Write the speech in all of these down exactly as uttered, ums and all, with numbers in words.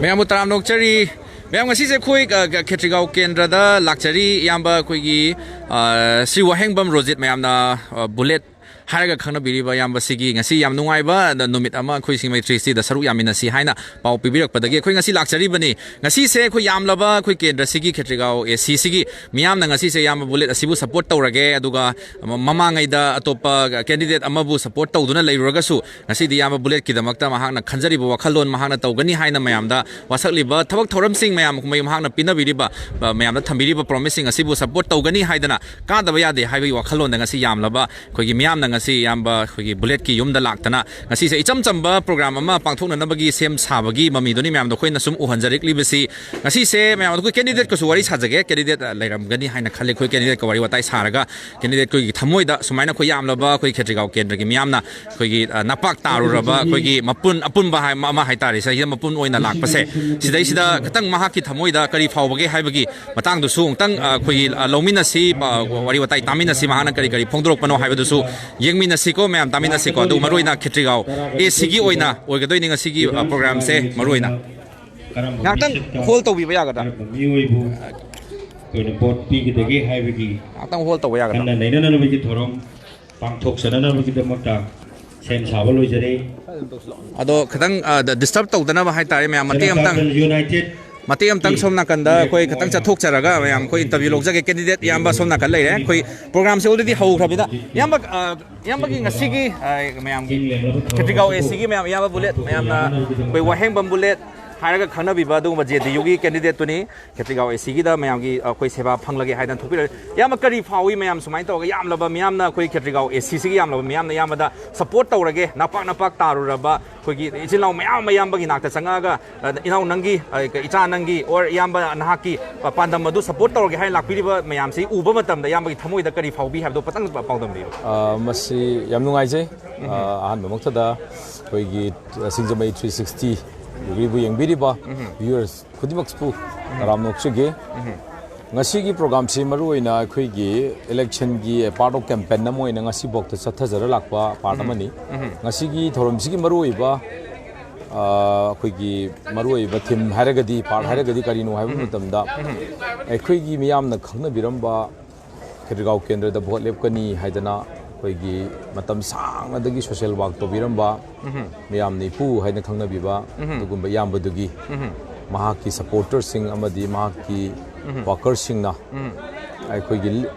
ꯃꯌꯥꯝꯕꯨ ꯇꯔꯥꯝꯅ ꯑꯣꯛꯆꯔꯤ꯫ ꯃꯌꯥꯝ, ꯉꯁꯤꯁꯦ ꯑꯩꯈꯣꯏ, ꯑ, ꯈꯦꯇ꯭ꯔꯤꯒꯥꯎ ꯀꯦꯟꯗ꯭ꯔꯗ ꯂꯥꯛꯆꯔꯤ꯫ ꯏꯌꯥꯝꯕ ꯑꯩꯈꯣꯏꯒꯤ, ꯑ, ꯁ꯭ꯔꯤ ꯋꯥꯍꯦꯡꯕꯝ ꯔꯣꯖꯤꯠ, ꯃꯌꯥꯝꯅ, ꯑ, ꯕꯨꯂꯦꯠ ꯍꯥꯏꯔꯒ ꯈꯪꯅꯕꯤꯔꯤꯕ ꯏꯌꯥꯝꯕꯁꯤꯒꯤ ꯉꯁꯤ ꯌꯥꯝ ꯅꯨꯡꯉꯥꯏꯕ ꯅꯨꯃꯤꯠ ꯑꯃ ꯑꯩꯈꯣꯏ ꯁꯤꯡꯃꯩ ꯊ꯭ꯔꯤ ꯁꯤꯛꯁꯇꯤꯗ ꯁꯔꯨꯛ ꯌꯥꯃꯤꯟꯅꯁꯤ ꯍꯥꯏꯅ ꯄꯥꯎ ꯄꯤꯕꯤꯔꯛꯄꯗꯒꯤ ꯑꯩꯈꯣꯏ ꯉꯁꯤ ꯂꯥꯛꯆꯔꯤꯕꯅꯤ꯫ ꯉꯁꯤꯁꯦ ꯑꯩꯈꯣꯏ ꯌꯥꯝꯂꯕ ꯑꯩꯈꯣꯏ ꯀꯦꯟꯗ꯭ꯔꯁꯤꯒꯤ ꯈꯦꯇ꯭ꯔꯤꯒꯥꯎ ꯑꯦ ꯁꯤꯁꯤꯒꯤ ꯃꯤꯌꯥꯝꯅ ꯉꯁꯤꯁꯦ ꯏꯌꯥꯝꯕ ꯕꯨꯂꯦꯠ ꯑꯁꯤꯕꯨ ꯁꯄꯣꯔꯠ ꯇꯧꯔꯒꯦ, ꯑꯗꯨꯒ ꯃ-, ꯃꯃꯥꯡꯉꯩꯗ ꯑꯇꯣꯞꯄ ꯀꯦꯟꯗꯤꯗꯦꯠ ꯑꯃꯕꯨ ꯁꯄꯣꯔꯠ ꯇꯧꯗꯨꯅ ꯂꯩꯔꯨꯔꯒꯁꯨ ꯉꯁꯤꯗꯤ ꯏꯌꯥꯝꯕ ꯕꯨꯂꯦꯠꯀꯤꯗꯃꯛꯇ ꯃꯍꯥꯛꯅ ꯈꯟꯖꯔꯤꯕ ꯋꯥꯈꯜꯂꯣꯟ ꯃꯍꯥꯛꯅ ꯇꯧꯒꯅꯤ ꯍꯥꯏꯅ ꯃꯌꯥꯝꯗ ꯋꯥꯁꯛꯂꯤꯕ ꯊꯕꯛ ꯊꯧꯔꯝꯁꯤꯡ ꯃꯌꯥꯝ, ꯃꯍꯥꯛꯅ ꯄꯤꯅꯕꯤꯔꯤꯕ, ꯑ, ꯃꯌꯥꯝꯗ ꯊꯝꯕꯤꯔꯤꯕ ꯄ꯭ꯔꯣꯃꯤꯁꯁꯤꯡ ꯑꯁꯤꯕꯨ ꯁꯄꯣꯔꯠ ꯇꯧꯒꯅꯤ ꯍꯥꯏꯗꯅ ꯀꯥꯗꯕ ꯌꯥꯗꯦ ꯍꯥꯏꯕꯒꯤ ꯋꯥꯈꯜꯂꯣꯟꯗ ꯉꯁꯤ ꯌꯥꯝꯂꯕ ꯑꯩꯈꯣꯏꯒꯤ ꯃꯤꯌꯥꯝꯅ ꯉꯁꯤ ꯏꯌꯥꯝꯕ ꯑꯩꯈꯣꯏꯒꯤ ꯕꯨꯂꯦꯠꯀꯤ ꯌꯨꯝꯗ ꯂꯥꯛꯇꯅ ꯉꯁꯤꯁꯦ ꯏꯆꯝ ꯆꯝꯕ ꯄ꯭ꯔꯣꯒ꯭ꯔꯥꯝ ꯑꯃ ꯄꯥꯡꯊꯣꯛꯅꯅꯕꯒꯤ ꯁꯦꯝ ꯁꯥꯕꯒꯤ ꯃꯃꯤꯗꯨꯅꯤ ꯃꯌꯥꯝꯗ ꯑꯩꯈꯣꯏꯅ ꯁꯨꯝ ꯎꯍꯟꯖꯔꯛꯂꯤꯕꯁꯤ꯫ ꯉꯁꯤꯁꯦ ꯃꯌꯥꯝ ꯑꯩꯈꯣꯏ ꯀꯦꯟꯗꯤꯗꯦꯠꯀꯁꯨ ꯋꯥꯔꯤ ꯁꯥꯖꯒꯦ꯫ ꯀꯦꯟꯗꯤꯗꯦꯠ, ꯑ, ꯂꯩꯔꯝꯒꯅꯤ ꯍꯥꯏꯅ ꯈꯜꯂꯤ꯫ ꯑꯩꯈꯣꯏ ꯀꯦꯟꯗꯤꯗꯦꯠꯀ ꯋꯥꯔꯤ ꯋꯥꯇꯥꯏ ꯁꯥꯔꯒ ꯀꯦꯟꯗꯤꯗꯦꯠ ꯑꯩꯈꯣꯏꯒꯤ ꯊꯃꯣꯏꯗ ꯁꯨꯃꯥꯏꯅ ꯑꯩꯈꯣꯏ ꯌꯥꯝꯂꯕ ꯑꯩꯈꯣꯏ ꯈꯦꯇ꯭ꯔꯤꯒꯥꯎ ꯀꯦꯟꯗ꯭ꯔꯒꯤ ꯃꯤꯌꯥꯝꯅ ꯑꯩꯈꯣꯏꯒꯤ, ꯑ, ꯅꯄꯥꯛ ꯇꯥꯔꯨꯔꯕ ꯑꯩꯈꯣꯏꯒꯤ ꯃꯄꯨꯟ ꯑꯄꯨꯟꯕ ꯍꯥꯏ-, ꯑꯃ ꯍꯥꯏꯇꯥꯔꯦ, ꯁꯤꯗ ꯃꯄꯨꯟ ꯑꯣꯏꯅ ꯂꯥꯛꯄꯁꯦ, ꯁꯤꯗꯩꯁꯤꯗ ꯈꯤꯇꯪ ꯃꯍꯥꯛꯀꯤ ꯊꯃꯣꯏꯗ ꯀꯔꯤ ꯐꯥꯎꯕꯒꯦ ꯍꯥꯏꯕꯒꯤ ꯃꯇꯥꯡꯗꯨꯁꯨ ꯑꯃꯨꯛꯇꯪ, ꯑ, ꯑꯩꯈꯣꯏꯒꯤ, ꯑ, ꯂꯧꯃꯤꯟꯅꯁꯤ, ꯑ, ꯋꯥꯔꯤ ꯋꯥꯇꯥꯏ ꯇꯥꯃꯤꯟꯅꯁꯤ, ꯃꯍꯥꯛꯅ ꯀꯔꯤ ꯀꯔꯤ ꯐꯣꯡꯗꯣꯔꯛꯄꯅꯣ ꯍꯥꯏꯕꯗꯨꯁꯨ ꯌꯦꯡꯃꯤꯟꯅꯁꯤꯀꯣ ꯃꯌꯥꯝ, ꯇꯥꯃꯤꯟꯅꯁꯤꯀꯣ꯫ ꯑꯗꯨ ꯃꯔꯨꯑꯣꯏꯅ ꯈꯦꯇ꯭ꯔꯤꯒꯥꯎ ꯑꯦ ꯁꯤꯒꯤ ꯑꯣꯏꯅ ꯑꯣꯏꯒꯗꯣꯏꯅꯤ ꯉꯁꯤꯒꯤ, ꯑ, ꯄ꯭ꯔꯣꯒ꯭ꯔꯥꯝꯁꯦ ꯃꯔꯨꯑꯣꯏꯅ꯫ ꯀꯔꯝꯕ ꯉꯥꯏꯍꯥꯛꯇꯪ ꯃꯤꯁꯛꯇ, ꯍꯣꯜ ꯇꯧꯕꯤꯕ ꯌꯥꯒꯗ꯭ꯔꯥ? ꯀꯔꯝꯕ ꯃꯤꯑꯣꯏꯕꯨ ꯑꯩꯈꯣꯏꯅ ꯚꯣꯠ ꯄꯤꯒꯗꯒꯦ ꯍꯥꯏꯕꯒꯤ ꯉꯥꯏꯍꯥꯛꯇꯪ ꯍꯣꯜ ꯇꯧꯕ ꯌꯥꯒꯗ꯭ꯔꯥ? ꯈꯟꯅ ꯅꯩꯅꯅꯕꯒꯤ ꯊꯧꯔꯝ ꯄꯥꯡꯊꯣꯛꯆꯅꯅꯕꯒꯤꯗꯃꯛꯇ ꯁꯦꯝ ꯁꯥꯕ ꯂꯣꯏꯖꯔꯦ꯫ ꯑꯗꯣ ꯈꯤꯇꯪ, ꯑ, ꯗ-, ꯗꯤꯁꯇꯔꯕ ꯇꯧꯗꯅꯕ ꯍꯥꯏꯇꯥꯔꯦ ꯃꯌꯥꯝ, ꯃꯇꯦꯛ ꯑꯃꯇꯪ, ꯌꯨꯅꯥꯏꯇꯦꯠ ꯃꯇꯦꯛ ꯑꯃꯇꯪ ꯁꯣꯝ ꯅꯥꯀꯟꯗ ꯑꯩꯈꯣꯏ ꯈꯤꯇꯪ ꯆꯠꯊꯣꯛꯆꯔꯒ ꯃꯌꯥꯝ ꯑꯩꯈꯣꯏ ꯏꯟꯇꯔꯚ꯭ꯌꯨ ꯂꯧꯖꯒꯦ꯫ ꯀꯦꯟꯗꯤꯗꯦꯠ ꯏꯌꯥꯝꯕ ꯁꯣꯝ ꯅꯥꯀꯟ ꯂꯩꯔꯦ꯫ ꯑꯩꯈꯣꯏ ꯄ꯭ꯔꯣꯒ꯭ꯔꯥꯝꯁꯦ ꯑꯣꯜꯔꯦꯗꯤ ꯍꯧꯈ꯭ꯔꯕꯅꯤꯅ ꯏꯌꯥꯝꯕ, ꯑ, ꯏꯌꯥꯝꯕꯒꯤ ꯉꯁꯤꯒꯤ, ꯑ, ꯃꯌꯥꯝꯒꯤ ꯈꯦꯇ꯭ꯔꯤꯒꯥꯎ ꯑꯦ ꯁꯤꯒꯤ ꯃꯌꯥꯝ ꯏꯌꯥꯝꯕ ꯕꯨꯂꯦꯠ, ꯃꯌꯥꯝꯅ ꯑꯩꯈꯣꯏ ꯋꯥꯍꯦꯡꯕꯝ ꯕꯨꯂꯦꯠ ꯍꯥꯏꯔꯒ ꯈꯪꯅꯕꯤꯕ ꯑꯗꯨꯒꯨꯝꯕ ꯖꯦ ꯗꯤ ꯌꯨꯒꯤ ꯀꯦꯟꯗꯤꯗꯦꯠꯇꯨꯅꯤ꯫ ꯈꯦꯇ꯭ꯔꯤꯒꯥꯎ ꯑꯦ ꯁꯤꯒꯤꯗ ꯃꯌꯥꯝꯒꯤ, ꯑ, ꯑꯩꯈꯣꯏ ꯁꯦꯕꯥ ꯐꯪꯂꯒꯦ ꯍꯥꯏꯗꯅ ꯊꯣꯛꯄꯤꯔꯛꯑꯦ꯫ ꯏꯌꯥꯝꯕ ꯀꯔꯤ ꯐꯥꯎꯏ ꯃꯌꯥꯝ ꯁꯨꯃꯥꯏꯅ ꯇꯧꯔꯒ ꯌꯥꯝꯂꯕ ꯃꯤꯌꯥꯝꯅ ꯑꯩꯈꯣꯏ ꯈꯦꯇ꯭ꯔꯤꯒꯥꯎ ꯑꯦ ꯁꯤꯁꯤꯒꯤ ꯌꯥꯝꯂꯕ ꯃꯤꯌꯥꯝꯅ ꯏꯌꯥꯝꯕꯗ ꯁꯄꯣꯔꯠ ꯇꯧꯔꯒꯦ, ꯅꯄꯥꯛ ꯅꯄꯥꯛ ꯇꯥꯔꯨꯔꯕ ꯑꯩꯈꯣꯏꯒꯤ ꯏꯆꯤꯜ ꯏꯅꯥꯎ ꯃꯌꯥꯝ ꯑꯃ ꯏꯌꯥꯝꯕꯒꯤ ꯅꯥꯛꯇ ꯆꯪꯉꯛꯑꯒ, ꯑ, ꯏꯅꯥꯎ ꯅꯪꯒꯤ, ꯑ, ꯏꯆꯥ ꯅꯪꯒꯤ or ꯏꯌꯥꯝꯕ ꯅꯍꯥꯛꯀꯤ ꯄꯥꯟꯗꯝ ꯑꯗꯨ ꯁꯄꯣꯔꯠ ꯇꯧꯔꯒꯦ ꯍꯥꯏꯅ ꯂꯥꯛꯄꯤꯔꯤꯕ ꯃꯌꯥꯝꯁꯤ ꯎꯕ ꯃꯇꯝꯗ ꯏꯌꯥꯝꯕꯒꯤ ꯊꯃꯣꯏꯗ ꯀꯔꯤ ꯐꯥꯎꯕꯤ ꯍꯥꯏꯕꯗꯣ ꯈꯤꯇꯪ ꯄꯥꯎꯗꯝꯕꯤꯌꯨ꯫ ꯑ, ꯃꯁꯤ ꯌꯥꯝ ꯅꯨꯡꯉꯥꯏꯖꯩ꯫ ꯑ, ꯑꯍꯥꯟꯕꯃꯛꯇꯗ ꯑꯩꯈꯣꯏꯒꯤ, ꯑ, ꯁꯤꯡꯖꯃꯩ ꯊ꯭ꯔꯤ ꯁꯤꯛꯁꯇꯤ ꯗꯤꯒ꯭ꯔꯤꯕꯨ ꯌꯦꯡꯕꯤꯔꯤꯕ viewers ꯈꯨꯗꯤꯡꯃꯛꯄꯨ ꯇꯔꯥꯝꯅ ꯑꯣꯛꯆꯒꯦ꯫ ꯉꯁꯤꯒꯤ ꯄ꯭ꯔꯣꯒ꯭ꯔꯥꯝꯁꯤ ꯃꯔꯨꯑꯣꯏꯅ ꯑꯩꯈꯣꯏꯒꯤ ꯏꯂꯦꯛꯁꯟꯒꯤ part of campaign ꯑꯃ ꯑꯣꯏꯅ ꯉꯁꯤꯐꯥꯎꯗ ꯆꯠꯊꯖꯔ ꯂꯥꯛꯄ part ꯑꯃꯅꯤ꯫ ꯉꯁꯤꯒꯤ ꯊꯧꯔꯝꯁꯤꯒꯤ ꯃꯔꯨꯑꯣꯏꯕ, ꯑꯩꯈꯣꯏꯒꯤ ꯃꯔꯨꯑꯣꯏꯕ ꯊꯤꯝ ꯍꯥꯏꯔꯒꯗꯤ, ꯄꯥꯔꯠ ꯍꯥꯏꯔꯒꯗꯤ ꯀꯔꯤꯅꯣ ꯍꯥꯏꯕ ꯃꯇꯝꯗ, ꯑꯩꯈꯣꯏꯒꯤ ꯃꯤꯌꯥꯝꯅ ꯈꯪꯅꯕꯤꯔꯝꯕ ꯈꯦꯇ꯭ꯔꯤꯒꯥꯎ ꯀꯦꯟꯗ꯭ꯔꯗ ꯚꯣꯠ ꯂꯦꯞꯀꯅꯤ ꯍꯥꯏꯗꯅ ꯑꯩꯈꯣꯏꯒꯤ ꯃꯇꯝ ꯁꯥꯡꯅꯗꯒꯤ ꯁꯣꯁꯦꯜ ꯋꯥꯛ ꯇꯧꯕꯤꯔꯝꯕ, ꯃꯤꯌꯥꯝꯅ ꯏꯄꯨ ꯍꯥꯏꯅ ꯈꯪꯅꯕꯤꯕ ꯑꯗꯨꯒꯨꯝꯕ ꯏꯌꯥꯝꯕꯗꯨꯒꯤ ꯃꯍꯥꯛꯀꯤ ꯁꯄꯣꯔꯇꯔꯁꯤꯡ ꯑꯃꯗꯤ ꯃꯍꯥꯛꯀꯤ ꯋꯥꯀꯔꯁꯤꯡꯅ ꯑꯩꯈꯣꯏꯒꯤ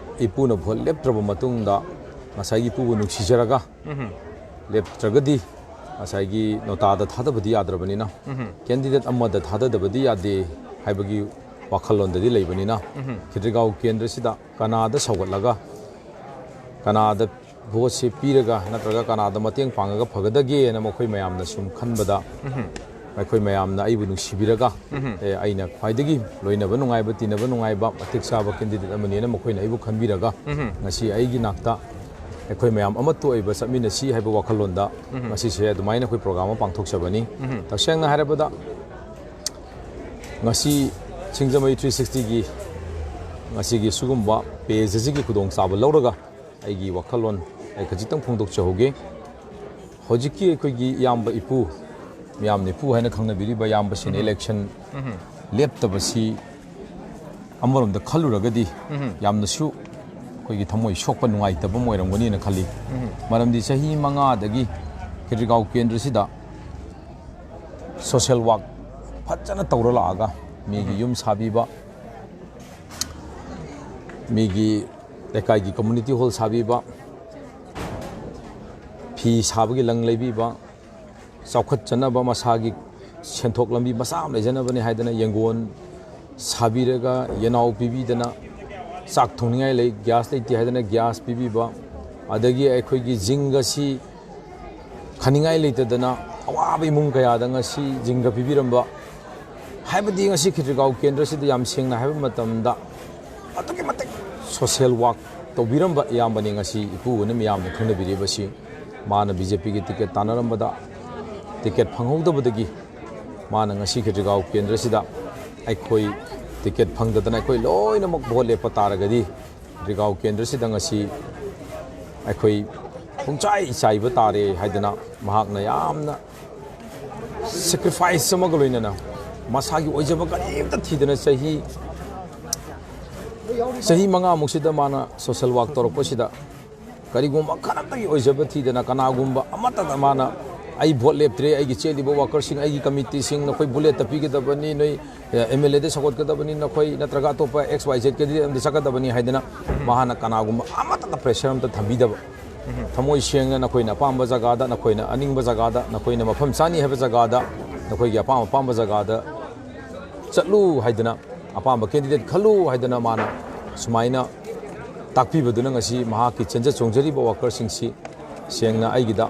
ꯏꯄꯨꯅ ꯚꯣꯠ ꯂꯦꯞꯇ꯭ꯔꯕ ꯃꯇꯨꯡꯗ ꯉꯁꯥꯏꯒꯤ ꯏꯄꯨꯕꯨ ꯅꯨꯡꯁꯤꯖꯔꯒ ꯂꯦꯞꯇ꯭ꯔꯒꯗꯤ ꯉꯁꯥꯏꯒꯤ ꯅꯣꯇꯥꯗ ꯊꯥꯗꯕꯗꯤ ꯌꯥꯗ꯭ꯔꯕꯅꯤꯅ, ꯀꯦꯟꯗꯤꯗꯦꯠ ꯑꯃꯗ ꯊꯥꯗꯗꯕꯗꯤ ꯌꯥꯗꯦ ꯍꯥꯏꯕꯒꯤ ꯋꯥꯈꯜꯂꯣꯟꯗꯗꯤ ꯂꯩꯕꯅꯤꯅ, ꯈꯦꯇ꯭ꯔꯤꯒꯥꯎ ꯀꯦꯟꯗ꯭ꯔꯁꯤꯗ ꯀꯅꯥꯗ ꯁꯧꯒꯠꯂꯒ, ꯀꯅꯥꯗ ꯚꯣꯠꯁꯦ ꯄꯤꯔꯒ ꯅꯠꯇ꯭ꯔꯒ ꯀꯅꯥꯗ ꯃꯇꯦꯡ ꯄꯥꯡꯉꯒ ꯐꯒꯗꯒꯦꯅ ꯃꯈꯣꯏ ꯃꯌꯥꯝꯅ ꯁꯨꯝ ꯈꯟꯕꯗ, ꯑꯩꯈꯣꯏ ꯃꯌꯥꯝꯅ ꯑꯩꯕꯨ ꯅꯨꯡꯁꯤꯕꯤꯔꯒ, ꯑꯦ, ꯑꯩꯅ ꯈ꯭ꯋꯥꯏꯗꯒꯤ ꯂꯣꯏꯅꯕ ꯅꯨꯡꯉꯥꯏꯕ, ꯇꯤꯟꯅꯕ ꯅꯨꯡꯉꯥꯏꯕ, ꯃꯇꯤꯛ ꯆꯥꯕ ꯀꯦꯟꯗꯤꯗꯦꯠ ꯑꯃꯅꯦꯅ ꯃꯈꯣꯏꯅ ꯑꯩꯕꯨ ꯈꯟꯕꯤꯔꯒ, ꯉꯁꯤ ꯑꯩꯒꯤ ꯅꯥꯛꯇ ꯑꯩꯈꯣꯏ ꯃꯌꯥꯝ ꯑꯃꯠꯇ ꯑꯣꯏꯕ ꯆꯠꯃꯤꯟꯅꯁꯤ ꯍꯥꯏꯕ ꯋꯥꯈꯜꯂꯣꯟꯗ ꯉꯁꯤꯁꯦ ꯑꯗꯨꯃꯥꯏꯅ ꯑꯩꯈꯣꯏ ꯄ꯭ꯔꯣꯒ꯭ꯔꯥꯝ ꯑꯃ ꯄꯥꯡꯊꯣꯛꯆꯕꯅꯤ꯫ ꯇꯁꯦꯡꯅ ꯍꯥꯏꯔꯕꯗ, ꯉꯁꯤ ꯁꯤꯡꯖꯃꯩ ꯊ꯭ꯔꯤ ꯁꯤꯛꯁꯇꯤꯒꯤ ꯉꯁꯤꯒꯤ ꯁꯤꯒꯨꯝꯕ ꯄꯦꯖ ꯑꯁꯤꯒꯤ ꯈꯨꯗꯣꯡꯆꯥꯕ ꯂꯧꯔꯒ ꯑꯩꯒꯤ ꯋꯥꯈꯜꯂꯣꯟ ꯑꯩ ꯈꯖꯤꯛꯇꯪ ꯐꯣꯡꯗꯣꯛꯆꯍꯧꯒꯦ꯫ ꯍꯧꯖꯤꯛꯀꯤ ꯑꯩꯈꯣꯏꯒꯤ ꯏꯌꯥꯝꯕ ꯏꯄꯨ, ꯃꯤꯌꯥꯝꯅ ꯏꯄꯨ ꯍꯥꯏꯅ ꯈꯪꯅꯕꯤꯔꯤꯕ ꯏꯌꯥꯝꯕꯁꯤꯅ ꯏꯂꯦꯛꯁꯟ ꯂꯦꯞꯇꯕꯁꯤ ꯑꯃꯔꯣꯝꯗ ꯈꯜꯂꯨꯔꯒꯗꯤ ꯌꯥꯝꯅꯁꯨ ꯑꯩꯈꯣꯏꯒꯤ ꯊꯃꯣꯏ ꯁꯣꯛꯄ, ꯅꯨꯡꯉꯥꯏꯇꯕ ꯑꯃ ꯑꯣꯏꯔꯝꯒꯅꯤꯅ ꯈꯜꯂꯤ꯫ ꯃꯔꯝꯗꯤ ꯆꯍꯤ ꯃꯉꯥꯗꯒꯤ ꯈꯦꯇ꯭ꯔꯤꯒꯥꯎ ꯀꯦꯟꯗ꯭ꯔꯁꯤꯗ ꯁꯣꯁꯦꯜ ꯋꯥꯛ ꯐꯖꯅ ꯇꯧꯔ ꯂꯥꯛꯑꯒ, ꯃꯤꯒꯤ ꯌꯨꯝ ꯁꯥꯕꯤꯕ, ꯃꯤꯒꯤ ꯂꯩꯀꯥꯏꯒꯤ ꯀꯝꯃ꯭ꯌꯨꯅꯤꯇꯤ ꯍꯣꯜ ꯁꯥꯕꯤꯕ, ꯐꯤ ꯁꯥꯕꯒꯤ ꯂꯪ ꯂꯩꯕꯤꯕ, ꯆꯥꯎꯈꯠꯆꯅꯕ, ꯃꯁꯥꯒꯤ ꯁꯦꯟꯊꯣꯛ ꯂꯝꯕꯤ ꯃꯆꯥ ꯑꯃ ꯂꯩꯖꯅꯕꯅꯤ ꯍꯥꯏꯗꯅ ꯌꯦꯡꯒꯣꯟ ꯁꯥꯕꯤꯔꯒ, ꯌꯦꯅꯥꯎ ꯄꯤꯕꯤꯗꯅ, ꯆꯥꯛ ꯊꯣꯡꯅꯤꯡꯉꯥꯏ ꯂꯩ, ꯒ꯭ꯌꯥꯁ ꯂꯩꯇꯦ ꯍꯥꯏꯗꯅ ꯒ꯭ꯌꯥꯁ ꯄꯤꯕꯤꯕ, ꯑꯗꯒꯤ ꯑꯩꯈꯣꯏꯒꯤ ꯖꯤꯡꯒꯁꯤ ꯈꯟꯅꯤꯡꯉꯥꯏ ꯂꯩꯇꯗꯅ ꯑꯋꯥꯕ ꯏꯃꯨꯡ ꯀꯌꯥꯗ ꯉꯁꯤ ꯖꯤꯡꯒ ꯄꯤꯕꯤꯔꯝꯕ, ꯍꯥꯏꯕꯗꯤ ꯉꯁꯤ ꯈꯦꯇ꯭ꯔꯤꯒꯥꯎ ꯀꯦꯟꯗ꯭ꯔꯁꯤꯗ ꯌꯥꯝ ꯁꯦꯡꯅ ꯍꯥꯏꯕ ꯃꯇꯝꯗ ꯑꯗꯨꯛꯀꯤ ꯃꯇꯤꯛ ꯁꯣꯁꯦꯜ ꯋꯥꯛ ꯇꯧꯕꯤꯔꯝꯕ ꯏꯌꯥꯝꯕꯅꯤ ꯉꯁꯤ ꯏꯄꯨ ꯑꯣꯏꯅ ꯃꯤꯌꯥꯝꯅ ꯈꯪꯅꯕꯤꯔꯤꯕꯁꯤ꯫ ꯃꯥꯅ ꯕꯤ ꯖꯦ ꯄꯤꯒꯤ ꯇꯤꯀꯦꯠ ꯇꯥꯟꯅꯔꯝꯕꯗ ꯇꯤꯀꯦꯠ ꯐꯪꯍꯧꯗꯕꯗꯒꯤ ꯃꯥꯅ ꯉꯁꯤ ꯈꯦꯇ꯭ꯔꯤꯒꯥꯎ ꯀꯦꯟꯗ꯭ꯔꯁꯤꯗ ꯑꯩꯈꯣꯏ ꯇꯤꯀꯦꯠ ꯐꯪꯗꯗꯅ ꯑꯩꯈꯣꯏ ꯂꯣꯏꯅꯃꯛ ꯚꯣꯠ ꯂꯦꯞꯄ ꯇꯥꯔꯒꯗꯤ ꯈꯦꯇ꯭ꯔꯤꯒꯥꯎ ꯀꯦꯟꯗ꯭ꯔꯁꯤꯗ ꯉꯁꯤ ꯑꯩꯈꯣꯏ ꯄꯨꯡꯆꯥꯏ ꯆꯥꯏꯕ ꯇꯥꯔꯦ ꯍꯥꯏꯗꯅ ꯃꯍꯥꯛꯅ ꯌꯥꯝꯅ ꯁꯦꯀ꯭ꯔꯤꯐꯥꯏꯁ ꯑꯃꯒ ꯂꯣꯏꯅꯅ ꯃꯁꯥꯒꯤ ꯑꯣꯏꯖꯕ ꯀꯔꯤꯝꯇ ꯊꯤꯗꯅ ꯆꯍꯤ ꯆꯍꯤ ꯃꯉꯥꯃꯨꯛꯁꯤꯗ ꯃꯥꯅ ꯁꯣꯁꯦꯜ ꯋꯥꯔꯛ ꯇꯧꯔꯛꯄꯁꯤꯗ ꯀꯔꯤꯒꯨꯝꯕ ꯈꯔꯇꯒꯤ ꯑꯣꯏꯖꯕ ꯊꯤꯗꯅ ꯀꯅꯥꯒꯨꯝꯕ ꯑꯃꯠꯇꯗ ꯃꯥꯅ "ꯑꯩ ꯚꯣꯠ ꯂꯦꯞꯇ꯭ꯔꯦ, ꯑꯩꯒꯤ ꯆꯦꯜꯂꯤꯕ ꯋꯥꯀꯔꯁꯤꯡ, ꯑꯩꯒꯤ ꯀꯃꯤꯇꯤꯁꯤꯡ, ꯅꯈꯣꯏ ꯕꯨꯂꯦꯠꯇ ꯄꯤꯒꯗꯕꯅꯤ, ꯅꯣꯏ ꯑꯦꯝ ꯑꯦꯜ ꯑꯦꯗ ꯁꯧꯒꯠꯀꯗꯕꯅꯤ, ꯅꯈꯣꯏ ꯅꯠꯇ꯭ꯔꯒ ꯑꯇꯣꯞꯄ ꯑꯦꯛꯁ ꯋꯥꯏ ꯖꯦꯠ ꯀꯦꯟꯗꯤꯗꯦꯠ ꯑꯃꯗ ꯆꯠꯀꯗꯕꯅꯤ" ꯍꯥꯏꯗꯅ ꯃꯍꯥꯛꯅ ꯀꯅꯥꯒꯨꯝꯕ ꯑꯃꯠꯇꯗ ꯄ꯭ꯔꯦꯁꯔ ꯑꯃꯠꯇ ꯊꯝꯕꯤꯗꯕ, ꯊꯃꯣꯏ ꯁꯦꯡꯅ ꯅꯈꯣꯏꯅ ꯑꯄꯥꯝꯕ ꯖꯒꯥꯗ, ꯅꯈꯣꯏꯅ ꯑꯅꯤꯡꯕ ꯖꯒꯥꯗ, ꯅꯈꯣꯏꯅ ꯃꯐꯝ ꯆꯥꯅꯤ ꯍꯥꯏꯕ ꯖꯒꯥꯗ, ꯅꯈꯣꯏꯒꯤ ꯑꯄꯥꯝ ꯑꯄꯥꯝꯕ ꯖꯒꯥꯗ ꯆꯠꯂꯨ ꯍꯥꯏꯗꯅ, ꯑꯄꯥꯝꯕ ꯀꯦꯟꯗꯤꯗꯦꯠ ꯈꯜꯂꯨ ꯍꯥꯏꯗꯅ ꯃꯥꯅ ꯁꯨꯃꯥꯏꯅ ꯇꯥꯛꯄꯤꯕꯗꯨꯅ ꯉꯁꯤ ꯃꯍꯥꯛꯀꯤ ꯆꯦꯟꯖ ꯆꯣꯡꯖꯔꯤꯕ ꯋꯥꯀꯔꯁꯤꯡꯁꯤ ꯁꯦꯡꯅ ꯑꯩꯒꯤꯗ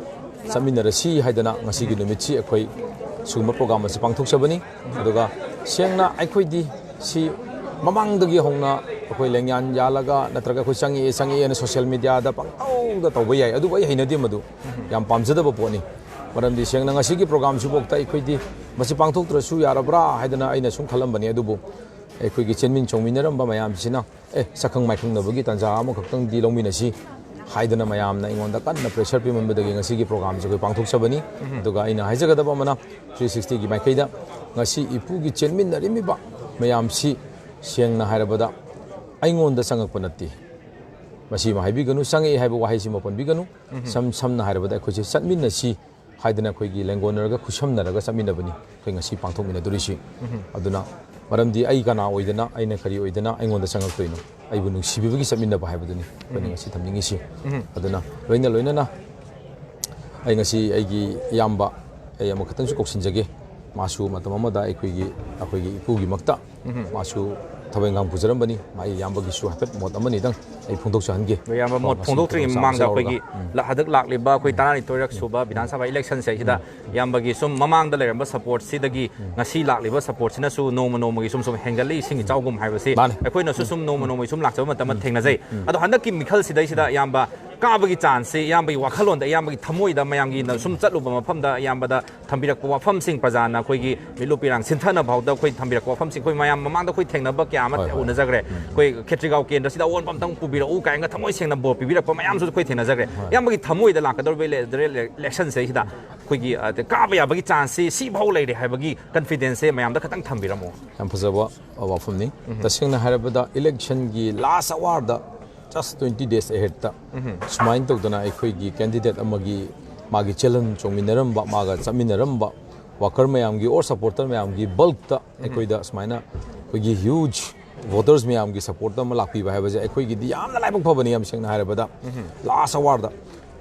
ꯆꯠꯃꯤꯟꯅꯔꯁꯤ ꯍꯥꯏꯗꯅ ꯉꯁꯤꯒꯤ ꯅꯨꯃꯤꯠꯁꯤ ꯑꯩꯈꯣꯏ ꯁꯤꯒꯨꯝꯕ ꯄ꯭ꯔꯣꯒ꯭ꯔꯥꯝ ꯑꯁꯤ ꯄꯥꯡꯊꯣꯛꯆꯕꯅꯤ꯫ ꯑꯗꯨꯒ ꯁꯦꯡꯅ ꯑꯩꯈꯣꯏꯗꯤ ꯁꯤ ꯃꯃꯥꯡꯗꯒꯤ ꯍꯧꯅ ꯑꯩꯈꯣꯏ ꯂꯦꯡꯌꯥꯟ ꯌꯥꯜꯂꯒ ꯅꯠꯇ꯭ꯔꯒ ꯑꯩꯈꯣꯏ ꯆꯪꯉꯛꯑꯦ ꯆꯪꯉꯛꯑꯦꯅ ꯁꯣꯁꯤꯌꯦꯜ ꯃꯦꯗꯤꯌꯥꯗ ꯄꯪꯇꯧꯗ ꯇꯧꯕ ꯌꯥꯏ, ꯑꯗꯨꯕꯨ ꯑꯩ ꯍꯩꯅꯗꯦ ꯃꯗꯨ꯫ ꯌꯥꯝ ꯄꯥꯝꯖꯗꯕ ꯄꯣꯠꯅꯤ꯫ ꯃꯔꯝꯗꯤ ꯁꯦꯡꯅ ꯉꯁꯤꯒꯤ ꯄ꯭ꯔꯣꯒ꯭ꯔꯥꯝꯁꯤꯐꯥꯎꯗ ꯑꯩꯈꯣꯏꯗꯤ ꯃꯁꯤ ꯄꯥꯡꯊꯣꯛꯇ꯭ꯔꯁꯨ ꯌꯥꯔꯕ꯭ꯔꯥ ꯍꯥꯏꯗꯅ ꯑꯩꯅ ꯁꯨꯝ ꯈꯜꯂꯝꯕꯅꯤ꯫ ꯑꯗꯨꯕꯨ ꯑꯩꯈꯣꯏꯒꯤ ꯆꯦꯟꯃꯤꯟ ꯆꯣꯡꯃꯤꯟꯅꯔꯝꯕ ꯃꯌꯥꯝꯁꯤꯅ "ꯑꯦ, ꯁꯛꯈꯪ ꯃꯥꯏꯈꯪꯅꯕꯒꯤ ꯇꯥꯟꯖꯥ ꯑꯃꯈꯛꯇꯪꯗꯤ ꯂꯧꯃꯤꯟꯅꯁꯤ" ꯍꯥꯏꯗꯅ ꯃꯌꯥꯝꯅ ꯑꯩꯉꯣꯟꯗ ꯀꯟꯅ ꯄ꯭ꯔꯦꯁꯔ ꯄꯤꯃꯟꯕꯗꯒꯤ ꯉꯁꯤꯒꯤ ꯄ꯭ꯔꯣꯒ꯭ꯔꯥꯝꯁꯦ ꯑꯩꯈꯣꯏ ꯄꯥꯡꯊꯣꯛꯆꯕꯅꯤ꯫ ꯑꯗꯨꯒ ꯑꯩꯅ ꯍꯥꯏꯖꯒꯗꯕ ꯑꯃꯅ, ꯊ꯭ꯔꯤ ꯁꯤꯛꯁꯇꯤꯒꯤ ꯃꯥꯏꯀꯩꯗ ꯉꯁꯤ ꯏꯄꯨꯒꯤ ꯆꯦꯟꯃꯤꯟꯅꯔꯤꯝꯃꯤꯕ ꯃꯌꯥꯝꯁꯤ ꯁꯦꯡꯅ ꯍꯥꯏꯔꯕꯗ ꯑꯩꯉꯣꯟꯗ ꯆꯪꯉꯛꯄ ꯅꯠꯇꯦ꯫ ꯃꯁꯤꯃ ꯍꯥꯏꯕꯤꯒꯅꯨ, ꯆꯪꯉꯛꯏ ꯍꯥꯏꯕ ꯋꯥꯍꯩꯁꯤꯃ ꯄꯟꯕꯤꯒꯅꯨ꯫ ꯁꯝ ꯁꯝꯅ ꯍꯥꯏꯔꯕꯗ ꯑꯩꯈꯣꯏꯁꯦ ꯆꯠꯃꯤꯟꯅꯁꯤ ꯍꯥꯏꯗꯅ ꯑꯩꯈꯣꯏꯒꯤ ꯂꯦꯡꯒꯣꯟꯅꯔꯒ ꯈꯨꯠꯁꯝꯅꯔꯒ ꯆꯠꯃꯤꯟꯅꯕꯅꯤ ꯑꯩꯈꯣꯏ ꯉꯁꯤ ꯄꯥꯡꯊꯣꯛꯃꯤꯟꯅꯗꯣꯔꯤꯁꯤ꯫ ꯑꯗꯨꯅ ꯃꯔꯝꯗꯤ ꯑꯩ ꯀꯅꯥ ꯑꯣꯏꯗꯅ, ꯑꯩꯅ ꯀꯔꯤ ꯑꯣꯏꯗꯅ ꯑꯩꯉꯣꯟꯗ ꯆꯪꯉꯛꯇꯣꯏꯅꯣ? ꯑꯩꯕꯨ ꯅꯨꯡꯁꯤꯕꯤꯕꯒꯤ ꯆꯠꯃꯤꯟꯅꯕ ꯍꯥꯏꯕꯗꯨꯅꯤ ꯑꯩꯈꯣꯏꯅ ꯉꯁꯤ ꯊꯝꯅꯤꯡꯉꯤꯁꯤ꯫ ꯑꯗꯨꯅ ꯂꯣꯏꯅ ꯂꯣꯏꯅꯅ ꯑꯩ ꯉꯁꯤ ꯑꯩꯒꯤ ꯏꯌꯥꯝꯕ, ꯑꯩ ꯑꯃꯈꯛꯇꯪꯁꯨ ꯀꯧꯁꯤꯟꯖꯒꯦ꯫ ꯃꯥꯁꯨ ꯃꯇꯝ ꯑꯃꯗ ꯑꯩꯈꯣꯏꯒꯤ, ꯑꯩꯈꯣꯏꯒꯤ ꯏꯄꯨꯒꯤꯃꯛꯇ ꯃꯥꯁꯨ ꯊꯕꯛ ꯏꯪꯈꯥꯡ ꯄꯨꯖꯔꯝꯕꯅꯤ꯫ ꯃꯥꯒꯤ ꯏꯌꯥꯝꯕꯒꯤꯁꯨ ꯍꯥꯏꯐꯦꯠ ꯃꯣꯠ ꯑꯃꯅꯤꯗꯪ ꯑꯩ ꯐꯣꯡꯗꯣꯛꯆꯍꯟꯒꯦ꯫ ꯑꯗꯣ ꯏꯌꯥꯝꯕ, ꯀꯣ, ꯃꯣꯠ ꯉꯁꯤ ꯐꯣꯡꯗꯣꯛꯇ꯭ꯔꯤꯉꯩ ꯃꯇꯥꯡꯁꯦ ꯃꯃꯥꯡꯗ ꯂꯧꯔꯒ꯫ ꯑꯩꯈꯣꯏꯒꯤ ꯎꯝ꯫ ꯂ-, ꯍꯟꯗꯛ ꯂꯥꯛꯂꯤꯕ ꯑꯩꯈꯣꯏ ꯎꯝ꯫ ꯇꯔꯥꯅꯤꯊꯣꯏꯔꯛ ꯁꯨꯕ ꯕꯤꯙꯥꯟ ꯁꯚꯥ ꯏꯂꯦꯛꯁꯟꯁꯦ ꯁꯤꯗ ꯎꯝ꯫ ꯏꯌꯥꯝꯕꯒꯤ ꯁꯨꯝ ꯃꯃꯥꯡꯗ ꯂꯩꯔꯝꯕ ꯁꯄꯣꯔꯠꯁꯤꯗꯒꯤ ꯎꯝ꯫ ꯉꯁꯤ ꯂꯥꯛꯂꯤꯕ ꯁꯄꯣꯔꯠꯁꯤꯅꯁꯨ ꯅꯣꯡꯃ ꯅꯣꯡꯃꯒꯤ ꯁꯨꯝ ꯁꯨꯝ ꯍꯦꯟꯒꯠꯂꯤ, ꯏꯁꯤꯡ ꯏꯆꯥꯎꯒꯨꯝ ꯍꯥꯏꯕꯁꯤ ꯃꯥꯅꯦ꯫ ꯑꯩꯈꯣꯏꯅꯁꯨ ꯎꯝ꯫ ꯁꯨꯝ ꯅꯣꯡꯃ ꯎꯝ꯫ ꯅꯣꯡꯃꯒꯤ ꯁꯨꯝ ꯂꯥꯛꯆꯕ ꯃꯇꯝꯗ ꯎꯝ꯫ ꯊꯦꯡꯅꯖꯩ꯫ ꯎꯝ꯫ ꯑꯗꯣ ꯍꯟꯗꯛꯀꯤ ꯃꯤꯈꯜꯁꯤꯗꯩꯁꯤꯗ ꯏꯌꯥꯝꯕ ꯀꯥꯕꯒꯤ ꯆꯥꯟꯁꯁꯦ ꯏꯌꯥꯝꯕꯒꯤ ꯋꯥꯈꯜꯂꯣꯟꯗ, ꯏꯌꯥꯝꯕꯒꯤ ꯊꯃꯣꯏꯗ, ꯃꯌꯥꯝꯒꯤꯅ ꯁꯨꯝ ꯆꯠꯂꯨꯕ ꯃꯐꯝꯗ ꯏꯌꯥꯝꯕꯗ ꯊꯝꯕꯤꯔꯛꯄ ꯋꯥꯐꯝꯁꯤꯡ, ꯄ꯭ꯔꯖꯥꯅ ꯑꯩꯈꯣꯏꯒꯤ ꯃꯤꯠꯂꯨ ꯄꯤꯔꯥꯡ ꯁꯤꯟꯊꯅ ꯐꯥꯎꯗ ꯑꯩꯈꯣꯏ ꯊꯝꯕꯤꯔꯛꯄ ꯋꯥꯐꯝꯁꯤꯡ, ꯑꯩꯈꯣꯏ ꯃꯌꯥꯝ ꯃꯃꯥꯡꯗ ꯑꯩꯈꯣꯏ ꯊꯦꯡꯅꯕ ꯀꯌꯥ ꯑꯃ ꯍꯣꯏ, ꯍꯣꯏ꯫ ꯎꯅꯖꯈ꯭ꯔꯦ꯫ ꯑꯩꯈꯣꯏ ꯈꯦꯇ꯭ꯔꯤꯒꯥꯎ ꯀꯦꯟꯗ꯭ꯔꯁꯤꯗ ꯑꯑꯣꯟꯕ ꯑꯝꯇꯪ ꯄꯨꯕꯤꯔꯛꯎ ꯀꯥꯏꯅ ꯊꯃꯣꯏ ꯁꯦꯡꯅ ꯕꯣꯔ ꯄꯤꯕꯤꯔꯛꯄ ꯃꯌꯥꯝꯁꯨ ꯑꯩꯈꯣꯏ ꯊꯦꯡꯅꯖꯈ꯭ꯔꯦ꯫ ꯏꯌꯥꯝꯕꯒꯤ ꯊꯃꯣꯏꯗ ꯂꯥꯛꯀꯗꯧꯔꯤꯕ ꯏꯂꯦ-, ꯏꯂꯦꯛꯁꯟꯁꯦ ꯁꯤꯗ ꯑꯩꯈꯣꯏꯒꯤ, ꯑ, ꯀꯥꯕ ꯌꯥꯕꯒꯤ ꯆꯥꯟꯁꯁꯤ ꯁꯤꯐꯥꯎ ꯂꯩꯔꯦ ꯍꯥꯏꯕꯒꯤ ꯀꯟꯐꯤꯗꯦꯟꯁꯁꯦ ꯃꯌꯥꯝꯗ ꯈꯇꯪ ꯊꯝꯕꯤꯔꯝꯃꯣ꯫ ꯌꯥꯝ ꯐꯖꯕ ꯋꯥꯐꯝꯅꯤ꯫ ꯇꯁꯦꯡꯅ ꯍꯥꯏꯔꯕꯗ, ꯏꯂꯦꯛꯁꯟꯒꯤ ꯂꯥꯁ ꯑꯋꯥꯔꯗ, just twenty days aheadꯇ ꯁꯨꯃꯥꯏꯅ ꯇꯧꯗꯅ ꯑꯩꯈꯣꯏꯒꯤ ꯀꯦꯟꯗꯤꯗꯦꯠ ꯑꯃꯒꯤ ꯃꯥꯒꯤ ꯆꯦꯜꯍꯟ ꯆꯣꯡꯃꯤꯟꯅꯔꯝꯕ, ꯃꯥꯒ ꯆꯠꯃꯤꯟꯅꯔꯝꯕ ꯋꯥꯀꯔ ꯃꯌꯥꯝꯒꯤ ꯑꯣꯔ ꯁꯄꯣꯔꯇꯔ ꯃꯌꯥꯝꯒꯤ ꯕꯜꯛꯇ ꯑꯩꯈꯣꯏꯗ ꯁꯨꯃꯥꯏꯅ ꯑꯩꯈꯣꯏꯒꯤ ꯍ꯭ꯌꯨꯖ ꯚꯣꯇꯔꯁ ꯃꯌꯥꯝꯒꯤ ꯁꯄꯣꯔꯠꯇ ꯑꯃ ꯂꯥꯛꯄꯤꯕ ꯍꯥꯏꯕꯁꯦ ꯑꯩꯈꯣꯏꯒꯤꯗꯤ ꯌꯥꯝꯅ ꯂꯥꯏꯕꯛ ꯐꯕꯅꯤ, ꯌꯥꯝ ꯁꯦꯡꯅ ꯍꯥꯏꯔꯕꯗ꯫ ꯂꯥꯁ ꯑꯋꯥꯔꯗ,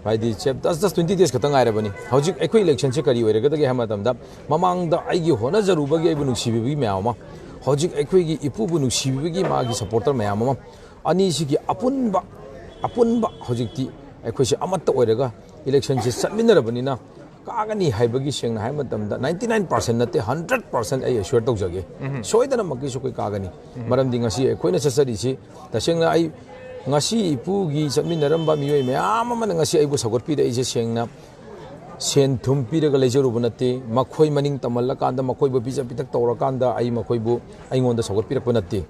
ꯍꯥꯏꯗꯤ, just, just twenty days ꯈꯛꯇ ꯉꯥꯏꯔꯕꯅꯤ꯫ ꯍꯧꯖꯤꯛ ꯑꯩꯈꯣꯏ ꯏꯂꯦꯛꯁꯟꯁꯦ ꯀꯔꯤ ꯑꯣꯏꯔꯒꯗꯒꯦ ꯍꯥꯏꯕ ꯃꯇꯝꯗ, ꯃꯃꯥꯡꯗ ꯑꯩꯒꯤ ꯍꯣꯠꯅꯖꯔꯨꯕꯒꯤ, ꯑꯩꯕꯨ ꯅꯨꯡꯁꯤꯕꯤꯕꯒꯤ ꯃꯌꯥꯝ ꯑꯃ, ꯍꯧꯖꯤꯛ ꯑꯩꯈꯣꯏꯒꯤ ꯏꯄꯨꯕꯨ ꯅꯨꯡꯁꯤꯕꯤꯕꯒꯤ ꯃꯥꯒꯤ ꯁꯄꯣꯔꯇꯔ ꯃꯌꯥꯝ ꯑꯃ, ꯑꯅꯤꯁꯤꯒꯤ ꯑꯄꯨꯟꯕ, ꯑꯄꯨꯟꯕ ꯍꯧꯖꯤꯛꯇꯤ ꯑꯩꯈꯣꯏꯁꯦ ꯑꯃꯠꯇ ꯑꯣꯏꯔꯒ ꯏꯂꯦꯛꯁꯟꯁꯦ ꯆꯠꯃꯤꯟꯅꯔꯕꯅꯤꯅ, ꯀꯥꯒꯅꯤ ꯍꯥꯏꯕꯒꯤ, ꯁꯦꯡꯅ ꯍꯥꯏꯕ ꯃꯇꯝꯗ, ninety nine percent ꯅꯠꯇꯦ, hundred percent ꯑꯩ ꯑꯦꯁ꯭ꯌꯣꯔ ꯇꯧꯖꯒꯦ꯫ ꯁꯣꯏꯗꯅꯃꯛꯀꯤꯁꯨ ꯑꯩꯈꯣꯏ ꯀꯥꯒꯅꯤ꯫ ꯃꯔꯝꯗꯤ ꯉꯁꯤ ꯑꯩꯈꯣꯏꯅ ꯆꯠꯆꯔꯤꯁꯤ, ꯇꯁꯦꯡꯅ ꯑꯩ ꯉꯁꯤ ꯏꯄꯨꯒꯤ ꯆꯠꯃꯤꯟꯅꯔꯝꯕ ꯃꯤꯑꯣꯏ ꯃꯌꯥꯝ ꯑꯃꯅ ꯉꯁꯤ ꯑꯩꯕꯨ ꯁꯧꯒꯠꯄꯤꯔꯛꯏꯁꯦ, ꯁꯦꯡꯅ ꯁꯦꯟ ꯊꯨꯝ ꯄꯤꯔꯒ ꯂꯩꯖꯔꯨꯕ ꯅꯠꯇꯦ꯫ ꯃꯈꯣꯏ ꯃꯅꯤꯡ ꯇꯝꯍꯜꯂꯀꯥꯟꯗ, ꯃꯈꯣꯏꯕꯨ ꯄꯤꯖ ꯄꯤꯊꯛ ꯇꯧꯔꯀꯥꯟꯗ ꯑꯩ ꯃꯈꯣꯏꯕꯨ, ꯑꯩꯉꯣꯟꯗ ꯁꯧꯒꯠꯄꯤꯔꯛꯄ ꯅꯠꯇꯦ꯫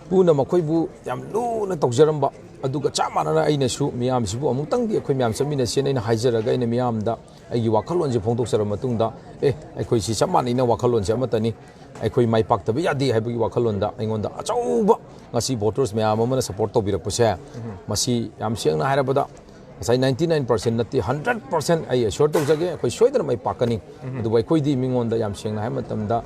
ꯄꯨꯅ ꯃꯈꯣꯏꯕꯨ ꯌꯥꯝ ꯂꯨꯅ ꯇꯧꯖꯔꯝꯕ, ꯑꯗꯨꯒ ꯆꯞ ꯃꯥꯟꯅꯅ ꯑꯩꯅꯁꯨ ꯃꯤꯌꯥꯝꯁꯤꯕꯨ ꯑꯃꯨꯛꯇꯪꯗꯤ ꯑꯩꯈꯣꯏ ꯃꯌꯥꯝ ꯆꯠꯃꯤꯟꯅꯁꯦꯅ ꯑꯩꯅ ꯍꯥꯏꯖꯔꯒ, ꯑꯩꯅ ꯃꯤꯌꯥꯝꯗ ꯑꯩꯒꯤ ꯋꯥꯈꯜꯂꯣꯟꯁꯦ ꯐꯣꯡꯗꯣꯛꯆꯔꯕ ꯃꯇꯨꯡꯗ, "ꯑꯦ, ꯑꯩꯈꯣꯏꯁꯤ ꯆꯞ ꯃꯥꯟꯅꯩꯅ, ꯋꯥꯈꯜꯂꯣꯟꯁꯦ ꯑꯃꯠꯇꯅꯤ, ꯑꯩꯈꯣꯏ ꯃꯥꯏ ꯄꯥꯛꯇꯕ ꯌꯥꯗꯦ" ꯍꯥꯏꯕꯒꯤ ꯋꯥꯈꯜꯂꯣꯟꯗ ꯑꯩꯉꯣꯟꯗ ꯑꯆꯧꯕ ꯉꯁꯤ ꯚꯣꯇꯔꯁ ꯃꯌꯥꯝ ꯑꯃꯅ ꯁꯄꯣꯔꯠ ꯇꯧꯕꯤꯔꯛꯄꯁꯦ, ꯃꯁꯤ ꯌꯥꯝ ꯁꯦꯡꯅ ꯍꯥꯏꯔꯕꯗ, ꯉꯁꯥꯏ ninety nine percent ꯅꯠꯇꯦ, hundred percent ꯑꯩ ꯑꯦꯁ꯭ꯌꯣꯔ ꯇꯧꯖꯒꯦ, ꯑꯩꯈꯣꯏ ꯁꯣꯏꯗꯅ ꯃꯥꯏ ꯄꯥꯛꯀꯅꯤ꯫ ꯑꯗꯨꯕꯨ ꯑꯩꯈꯣꯏꯗꯤ ꯃꯤꯉꯣꯟꯗ, ꯌꯥꯝ ꯁꯦꯡꯅ ꯍꯥꯏꯕ ꯃꯇꯝꯗ,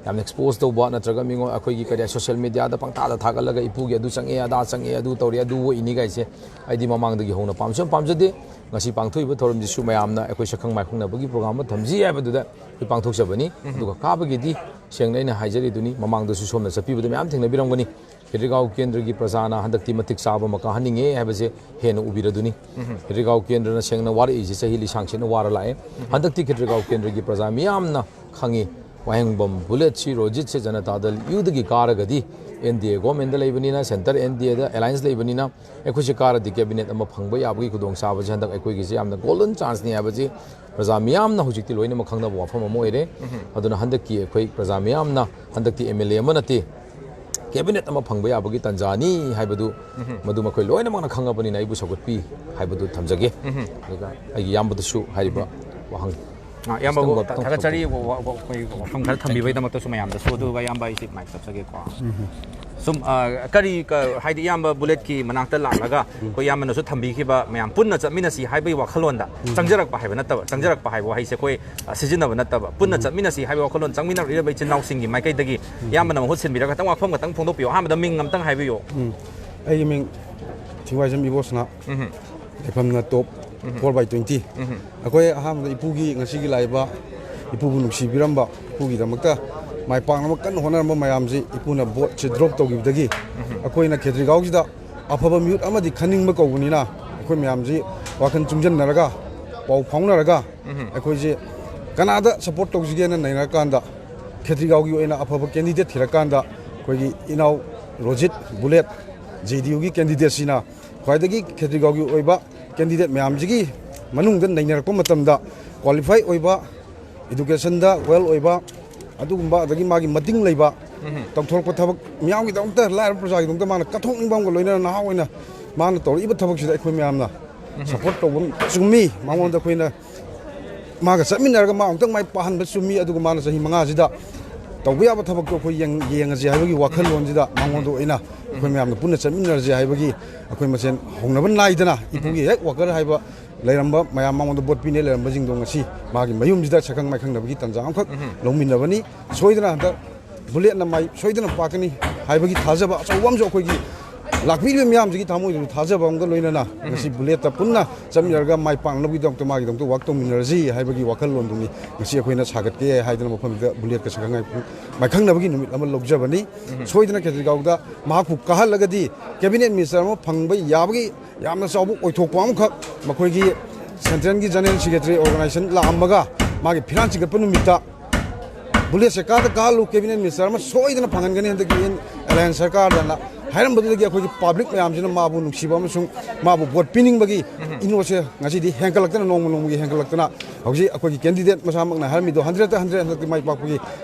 ꯌꯥꯝꯅ ꯑꯦꯛꯁꯄꯣꯖ ꯇꯧꯕ, ꯅꯠꯇ꯭ꯔꯒ ꯃꯤꯉꯣꯟ, ꯑꯩꯈꯣꯏꯒꯤ ꯀꯔꯤ, ꯁꯣꯁꯤꯌꯦꯜ ꯃꯤꯗꯤꯌꯥꯗ ꯄꯪꯊꯥꯗ ꯊꯥꯒꯠꯂꯒ ꯏꯄꯨꯒꯤ ꯑꯗꯨ ꯆꯪꯉꯛꯑꯦ, ꯑꯗꯥ ꯆꯪꯉꯛꯑꯦ, ꯑꯗꯨ ꯇꯧꯔꯦ, ꯑꯗꯨ ꯑꯣꯏꯅꯤ ꯀꯥꯏꯁꯦ ꯑꯩꯗꯤ ꯃꯃꯥꯡꯗꯒꯤ ꯍꯧꯅ ꯄꯥꯝꯁꯨ ꯌꯥꯝ ꯄꯥꯝꯖꯗꯦ꯫ ꯉꯁꯤ ꯄꯥꯡꯊꯣꯛꯏꯕ ꯊꯧꯔꯝꯁꯤꯁꯨ ꯃꯌꯥꯝꯅ ꯑꯩꯈꯣꯏ ꯁꯛꯈꯪ ꯃꯥꯏꯈꯪꯅꯕꯒꯤ ꯄ꯭ꯔꯣꯒ꯭ꯔꯥꯝ ꯑꯃ ꯊꯝꯁꯤ ꯍꯥꯏꯕꯗꯨꯗ ꯑꯩꯈꯣꯏ ꯄꯥꯡꯊꯣꯛꯆꯕꯅꯤ꯫ ꯑꯗꯨꯒ ꯀꯥꯕꯒꯤꯗꯤ, ꯁꯦꯡꯅ ꯑꯩꯅ ꯍꯥꯏꯖꯔꯤꯗꯨꯅꯤ, ꯃꯃꯥꯡꯗꯁꯨ ꯁꯣꯝꯅ ꯆꯠꯄꯤꯕꯗ ꯃꯌꯥꯝ ꯊꯦꯡꯅꯕꯤꯔꯝꯒꯅꯤ꯫ ꯈꯦꯇ꯭ꯔꯤꯒꯥꯎ ꯀꯦꯟꯗ꯭ꯔꯒꯤ ꯄ꯭ꯔꯖꯥꯅ ꯍꯟꯗꯛꯇꯤ ꯃꯇꯤꯛ ꯆꯥꯕ ꯑꯃ ꯀꯥꯍꯟꯅꯤꯡꯉꯦ ꯍꯥꯏꯕꯁꯦ ꯍꯦꯟꯅ ꯎꯕꯤꯔꯗꯨꯅꯤ꯫ ꯈꯦꯇ꯭ꯔꯤꯒꯥꯎ ꯀꯦꯟꯗ꯭ꯔꯅ ꯁꯦꯡꯅ ꯋꯥꯔꯛꯏꯁꯦ ꯆꯍꯤ ꯂꯤꯁꯥꯡ ꯁꯤꯠꯅ ꯋꯥꯔ ꯂꯥꯛꯑꯦ꯫ ꯍꯟꯗꯛꯇꯤ ꯈꯦꯇ꯭ꯔꯤꯒꯥꯎ ꯀꯦꯟꯗ꯭ꯔꯒꯤ ꯄ꯭ꯔꯖꯥ ꯃꯤꯌꯥꯝꯅ ꯈꯪꯉꯤ, ꯋꯥꯍꯦꯡꯕꯝ ꯕꯨꯂꯦꯠꯁꯤ, ꯔꯣꯖꯤꯠꯁꯦ ꯖꯅꯇꯥ ꯗꯜ ꯌꯨꯗꯒꯤ ꯀꯥꯔꯒꯗꯤ ꯑꯦꯟ ꯗꯤ ꯑꯦ ꯒꯣꯔꯃꯦꯟꯗ ꯂꯩꯕꯅꯤꯅ, ꯁꯦꯟꯇꯔ ꯑꯦꯟ ꯗꯤ ꯑꯦꯗ ꯑꯦꯂꯥꯏꯟꯁ ꯂꯩꯕꯅꯤꯅ, ꯑꯩꯈꯣꯏꯁꯦ ꯀꯥꯔꯗꯤ ꯀꯦꯕꯤꯅꯦꯠ ꯑꯃ ꯐꯪꯕ ꯌꯥꯕꯒꯤ ꯈꯨꯗꯣꯡꯆꯥꯕꯁꯦ ꯍꯟꯗꯛ ꯑꯩꯈꯣꯏꯒꯤꯁꯦ ꯌꯥꯝꯅ ꯒꯣꯜꯗꯟ ꯆꯥꯟꯁꯅꯤ ꯍꯥꯏꯕꯁꯤ ꯄ꯭ꯔꯖꯥ ꯃꯤꯌꯥꯝꯅ ꯍꯧꯖꯤꯛꯇꯤ ꯂꯣꯏꯅꯃꯛ ꯈꯪꯅꯕ ꯋꯥꯐꯝ ꯑꯃ ꯑꯣꯏꯔꯦ꯫ ꯑꯗꯨꯅ ꯍꯟꯗꯛꯀꯤ ꯑꯩꯈꯣꯏ ꯄ꯭ꯔꯖꯥ ꯃꯤꯌꯥꯝꯅ ꯍꯟꯗꯛꯇꯤ ꯑꯦꯝ ꯑꯦꯜ ꯑꯦ ꯑꯃ ꯅꯠꯇꯦ, ꯀꯦꯕꯤꯅꯦꯠ ꯑꯃ ꯐꯪꯕ ꯌꯥꯕꯒꯤ ꯇꯥꯟꯖꯥꯅꯤ ꯍꯥꯏꯕꯗꯨ ꯃꯗꯨ ꯃꯈꯣꯏ ꯂꯣꯏꯅꯃꯛꯅ ꯈꯪꯉꯕꯅꯤꯅ ꯑꯩꯕꯨ ꯁꯧꯒꯠꯄꯤ ꯍꯥꯏꯕꯗꯨ ꯊꯝꯖꯒꯦ꯫ ꯑꯗꯨꯒ ꯑꯩꯒꯤ ꯏꯌꯥꯝꯕꯗꯁꯨ ꯍꯥꯏꯔꯤꯕ ꯋꯥꯍꯪ ꯑꯥ, ꯏꯌꯥꯝꯕꯕꯨ ꯈꯤꯇꯪ ꯊꯥꯒꯠꯆꯔꯤ꯫ ꯋꯥ-, ꯋꯥ-, ꯋꯥ-, ꯑꯩꯈꯣꯏ ꯋꯥꯐꯝ ꯈꯔ ꯊꯝꯕꯤꯕꯒꯤꯗꯃꯛꯇꯁꯨ ꯃꯌꯥꯝꯗꯁꯨ꯫ ꯑꯗꯨꯒ ꯏꯌꯥꯝꯕ, ꯑꯩꯁꯦ ꯃꯥꯏꯛ ꯆꯞꯆꯒꯦꯀꯣ꯫ ꯁꯨꯝ, ꯑ, ꯀꯔꯤ, ꯀ-, ꯍꯥꯏꯗꯤ ꯏꯌꯥꯝꯕ ꯕꯨꯂꯦꯠꯀꯤ ꯃꯅꯥꯛꯇ ꯂꯥꯛꯂꯒ ꯑꯩꯈꯣꯏ ꯏꯌꯥꯝꯕꯅꯁꯨ ꯊꯝꯕꯤꯈꯤꯕ ꯃꯌꯥꯝ ꯄꯨꯟꯅ ꯆꯠꯃꯤꯟꯅꯁꯤ ꯍꯥꯏꯕꯒꯤ ꯋꯥꯈꯜꯂꯣꯟꯗ ꯆꯪꯖꯔꯛꯄ ꯍꯥꯏꯕ ꯅꯠꯇꯕ, ꯆꯪꯖꯔꯛꯄ ꯍꯥꯏꯕ ꯋꯥꯍꯩꯁꯦ ꯑꯩꯈꯣꯏ, ꯑ, ꯁꯤꯖꯤꯟꯅꯕ ꯅꯠꯇꯕ, ꯄꯨꯟꯅ ꯆꯠꯃꯤꯟꯅꯁꯤ ꯍꯥꯏꯕꯒꯤ ꯋꯥꯈꯜꯂꯣꯟ ꯆꯪꯃꯤꯟꯅꯕꯤꯔꯤꯕ ꯏꯆꯤꯟ ꯏꯅꯥꯎꯁꯤꯡꯒꯤ ꯃꯥꯏꯀꯩꯗꯒꯤ ꯏꯌꯥꯝꯕꯅ ꯃꯍꯨꯠ ꯁꯤꯟꯕꯤꯔꯒ ꯈꯤꯇꯪ ꯋꯥꯐꯝ ꯈꯛꯇꯪ ꯐꯣꯡꯗꯣꯛꯄꯤꯌꯨ꯫ ꯑꯍꯥꯟꯕꯗ ꯃꯤꯡ ꯑꯝꯇꯪ ꯍꯥꯏꯕꯤꯌꯨ꯫ ꯎꯝ꯫ ꯑꯩꯒꯤ ꯃꯤꯡ ꯊꯤꯡꯋꯥꯏꯖꯝ ꯏꯕꯣꯁꯅꯥ꯫ ꯂꯩꯐꯝꯅ ꯇꯣꯞ four by twenty꯫ ꯑꯩꯈꯣꯏ ꯑꯍꯥꯟꯕꯗ ꯏꯄꯨꯒꯤ ꯉꯁꯤꯒꯤ ꯂꯥꯛꯏꯕ ꯏꯄꯨꯕꯨ ꯅꯨꯡꯁꯤꯕꯤꯔꯝꯕ ꯏꯄꯨꯒꯤꯗꯃꯛꯇ ꯃꯥꯏ ꯄꯥꯛꯅꯕ ꯀꯟꯅ ꯍꯣꯠꯅꯔꯝꯕ ꯃꯌꯥꯝꯁꯤ ꯏꯄꯨꯅ ꯚꯣꯠꯁꯦ ꯗ꯭ꯔꯣꯞ ꯇꯧꯈꯤꯕꯗꯒꯤ ꯑꯩꯈꯣꯏꯅ ꯈꯦꯇ꯭ꯔꯤꯒꯥꯎꯁꯤꯗ ꯑꯐꯕ ꯃꯤꯍꯨꯠ ꯑꯃꯗꯤ ꯈꯟꯅꯤꯡꯕ ꯀꯧꯕꯅꯤꯅ ꯑꯩꯈꯣꯏ ꯃꯌꯥꯝꯁꯤ ꯋꯥꯈꯜ ꯆꯨꯡꯁꯤꯟꯅꯔꯒ ꯄꯥꯎ ꯐꯥꯎꯅꯔꯒ ꯑꯩꯈꯣꯏꯁꯦ ꯀꯅꯥꯗ ꯁꯞꯄꯣꯔꯠ ꯇꯧꯁꯤꯒꯦꯅ ꯅꯩꯅꯔꯀꯥꯟꯗ ꯈꯦꯇ꯭ꯔꯤꯒꯥꯎꯒꯤ ꯑꯣꯏꯅ ꯑꯐꯕ ꯀꯦꯟꯗꯤꯗꯦꯠ ꯊꯤꯔꯀꯥꯟꯗ ꯑꯩꯈꯣꯏꯒꯤ ꯏꯅꯥꯎ ꯔꯣꯖꯤꯠ ꯕꯨꯂꯦꯠ ꯖꯦ ꯗꯤ ꯌꯨꯒꯤ ꯀꯦꯟꯗꯤꯗꯦꯠꯁꯤꯅ ꯈ꯭ꯋꯥꯏꯗꯒꯤ ꯈꯦꯇ꯭ꯔꯤꯒꯥꯎꯒꯤ ꯑꯣꯏꯕ ꯀꯦꯟꯗꯤꯗꯦꯠ ꯃꯌꯥꯝꯁꯤꯒꯤ ꯃꯅꯨꯡꯗ ꯅꯩꯅꯔꯛꯄ ꯃꯇꯝꯗ ꯀ꯭ꯋꯥꯂꯤꯐꯥꯏ ꯑꯣꯏꯕ, ꯏꯗꯨꯀꯦꯁꯟꯗ ꯋꯦꯜ ꯑꯣꯏꯕ, ꯑꯗꯨꯒꯨꯝꯕ ꯑꯗꯒꯤ ꯃꯥꯒꯤ ꯃꯇꯤꯡ ꯂꯩꯕ, ꯇꯧꯊꯣꯔꯛꯄ ꯊꯕꯛ ꯃꯤꯌꯥꯝꯒꯤꯗꯃꯛꯇ, ꯂꯥꯏꯔꯕ ꯄ꯭ꯔꯖꯥꯒꯤꯗꯃꯛꯇ ꯃꯥꯅ ꯀꯠꯊꯣꯛꯅꯤꯡꯕ ꯑꯃꯒ ꯂꯣꯏꯅꯅ ꯅꯍꯥ ꯑꯣꯏꯅ ꯃꯥꯅ ꯇꯧꯔꯛꯏꯕ ꯊꯕꯛꯁꯤꯗ ꯑꯩꯈꯣꯏ ꯃꯌꯥꯝꯅ ꯁꯞꯄꯣꯔꯠ ꯇꯧꯕ ꯆꯨꯝꯃꯤ꯫ ꯃꯉꯣꯟꯗ ꯑꯩꯈꯣꯏꯅ ꯃꯥꯒ ꯆꯠꯃꯤꯟꯅꯔꯒ ꯃꯥ ꯑꯃꯨꯛꯇꯪ ꯃꯥꯏ ꯄꯥꯛꯍꯟꯕ ꯆꯨꯝꯃꯤ꯫ ꯑꯗꯨꯒ ꯃꯥꯅ ꯆꯍꯤ ꯃꯉꯥꯁꯤꯗ ꯇꯧꯕ ꯌꯥꯕ ꯊꯕꯛꯇꯣ ꯑꯩꯈꯣꯏ ꯌꯦꯡ-, ꯌꯦꯡꯉꯁꯤ ꯍꯥꯏꯕꯒꯤ ꯋꯥꯈꯜꯂꯣꯟꯁꯤꯗ ꯃꯉꯣꯟꯗ ꯑꯣꯏꯅ ꯑꯩꯈꯣꯏ ꯃꯌꯥꯝꯅ ꯄꯨꯟꯅ ꯆꯠꯃꯤꯟꯅꯔꯁꯤ ꯍꯥꯏꯕꯒꯤ ꯑꯩꯈꯣꯏ ꯃꯁꯦꯟ ꯍꯧꯅꯕ ꯅꯥꯏꯗꯅ ꯏꯄꯨꯒꯤ ꯍꯦꯛ ꯋꯥꯀꯔ ꯍꯥꯏꯕ ꯂꯩꯔꯝꯕ ꯃꯌꯥꯝ, ꯃꯉꯣꯟꯗ ꯚꯣꯠ ꯄꯤꯅꯦ ꯂꯩꯔꯝꯕꯁꯤꯡꯗꯣ ꯉꯁꯤ ꯃꯥꯒꯤ ꯃꯌꯨꯝꯁꯤꯗ ꯁꯛꯈꯪ ꯃꯥꯏꯈꯪꯅꯕꯒꯤ ꯇꯥꯟꯖꯥ ꯑꯃꯈꯛ ꯂꯧꯃꯤꯟꯅꯕꯅꯤ꯫ ꯁꯣꯏꯗꯅ ꯍꯟꯗꯛ ꯕꯨꯂꯦꯠꯅ ꯃꯥꯏ ꯁꯣꯏꯗꯅ ꯄꯥꯛꯀꯅꯤ ꯍꯥꯏꯕꯒꯤ ꯊꯥꯖꯕ ꯑꯆꯧꯕ ꯑꯃꯁꯨ ꯑꯩꯈꯣꯏꯒꯤ ꯂꯥꯛꯄꯤꯔꯤꯕ ꯃꯤꯌꯥꯝꯁꯤꯒꯤ ꯊꯃꯣꯏꯗꯁꯨ ꯊꯥꯖꯕ ꯑꯃꯒ ꯂꯣꯏꯅꯅ ꯉꯁꯤ ꯕꯨꯂꯦꯠꯇ ꯄꯨꯟꯅ ꯆꯠꯃꯤꯟꯅꯔꯒ ꯃꯥꯏ ꯄꯥꯛꯅꯕꯒꯤꯗꯃꯛꯇ ꯃꯥꯒꯤꯗꯃꯛꯇ ꯋꯥꯛ ꯇꯧꯃꯤꯟꯅꯔꯁꯤ ꯍꯥꯏꯕꯒꯤ ꯋꯥꯈꯜꯂꯣꯟꯗꯨꯅꯤ ꯉꯁꯤ ꯑꯩꯈꯣꯏꯅ ꯁꯥꯒꯠꯀꯦ ꯍꯥꯏꯗꯅ ꯃꯐꯝꯗꯨꯗ ꯕꯨꯂꯦꯠꯀ ꯁꯛꯈꯪ ꯃꯥꯏꯈꯪꯅꯕꯒꯤ ꯅꯨꯃꯤꯠ ꯑꯃ ꯂꯧꯖꯕꯅꯤ꯫ ꯁꯣꯏꯗꯅ ꯈꯦꯇ꯭ꯔꯤꯒꯥꯎꯗ ꯃꯍꯥꯛꯄꯨ ꯀꯥꯍꯜꯂꯒꯗꯤ ꯀꯦꯕꯤꯅꯦꯠ ꯃꯤꯅꯤꯁꯇꯔ ꯑꯃ ꯐꯪꯕ ꯌꯥꯕꯒꯤ ꯌꯥꯝꯅ ꯆꯥꯎꯕ ꯑꯣꯏꯊꯣꯛꯄ ꯑꯃꯈꯛ ꯃꯈꯣꯏꯒꯤ ꯁꯦꯟꯇ꯭ꯔꯦꯜꯒꯤ ꯖꯦꯅꯔꯦꯜ ꯁꯦꯀ꯭ꯔꯦꯇꯔꯤ ꯑꯣꯔꯒꯅꯥꯏꯖꯦꯁꯟ ꯂꯥꯛꯑꯝꯃꯒ ꯃꯥꯒꯤ ꯐꯤꯔꯥꯟ ꯆꯤꯡꯈꯠꯄ ꯅꯨꯃꯤꯠꯇ ꯕꯨꯂꯦꯠꯁꯦ ꯀꯥꯗ ꯀꯥꯍꯜꯂꯨ, ꯀꯦꯕꯤꯅꯦꯠ ꯃꯤꯅꯤꯁꯇꯔ ꯑꯃ ꯁꯣꯏꯗꯅ ꯐꯪꯍꯟꯒꯅꯤ ꯍꯟꯗꯛꯀꯤ ꯑꯦꯟ ꯑꯦꯂꯥꯌꯟꯁ ꯁꯔꯀꯥꯔꯗꯅ ꯍꯥꯏꯔꯝꯕꯗꯨꯗꯒꯤ ꯑꯩꯈꯣꯏꯒꯤ ꯄꯕ꯭ꯂꯤꯛ ꯃꯌꯥꯝꯁꯤꯅ ꯃꯥꯕꯨ ꯅꯨꯡꯁꯤꯕ ꯑꯃꯁꯨꯡ ꯃꯥꯕꯨ ꯚꯣꯠ ꯄꯤꯅꯤꯡꯕꯒꯤ ꯏꯅꯣꯠꯁꯦ ꯉꯁꯤꯗꯤ ꯍꯦꯟꯒꯠꯂꯛꯇꯅ, ꯅꯣꯡꯃ ꯅꯣꯡꯃꯒꯤ ꯍꯦꯟꯒꯠꯂꯛꯇꯅ, ꯍꯧꯖꯤꯛ ꯑꯩꯈꯣꯏꯒꯤ ꯀꯦꯟꯗꯤꯗꯦꯠ ꯃꯁꯥꯃꯛꯅ ꯍꯥꯏꯔꯝꯃꯤꯗꯣ ꯍꯟꯗ꯭ꯔꯦꯠꯇ ꯍꯟꯗ꯭ꯔꯦꯠ ꯍꯟꯗꯛꯇꯤ ꯃꯥꯏ ꯄꯥꯛꯄꯒꯤ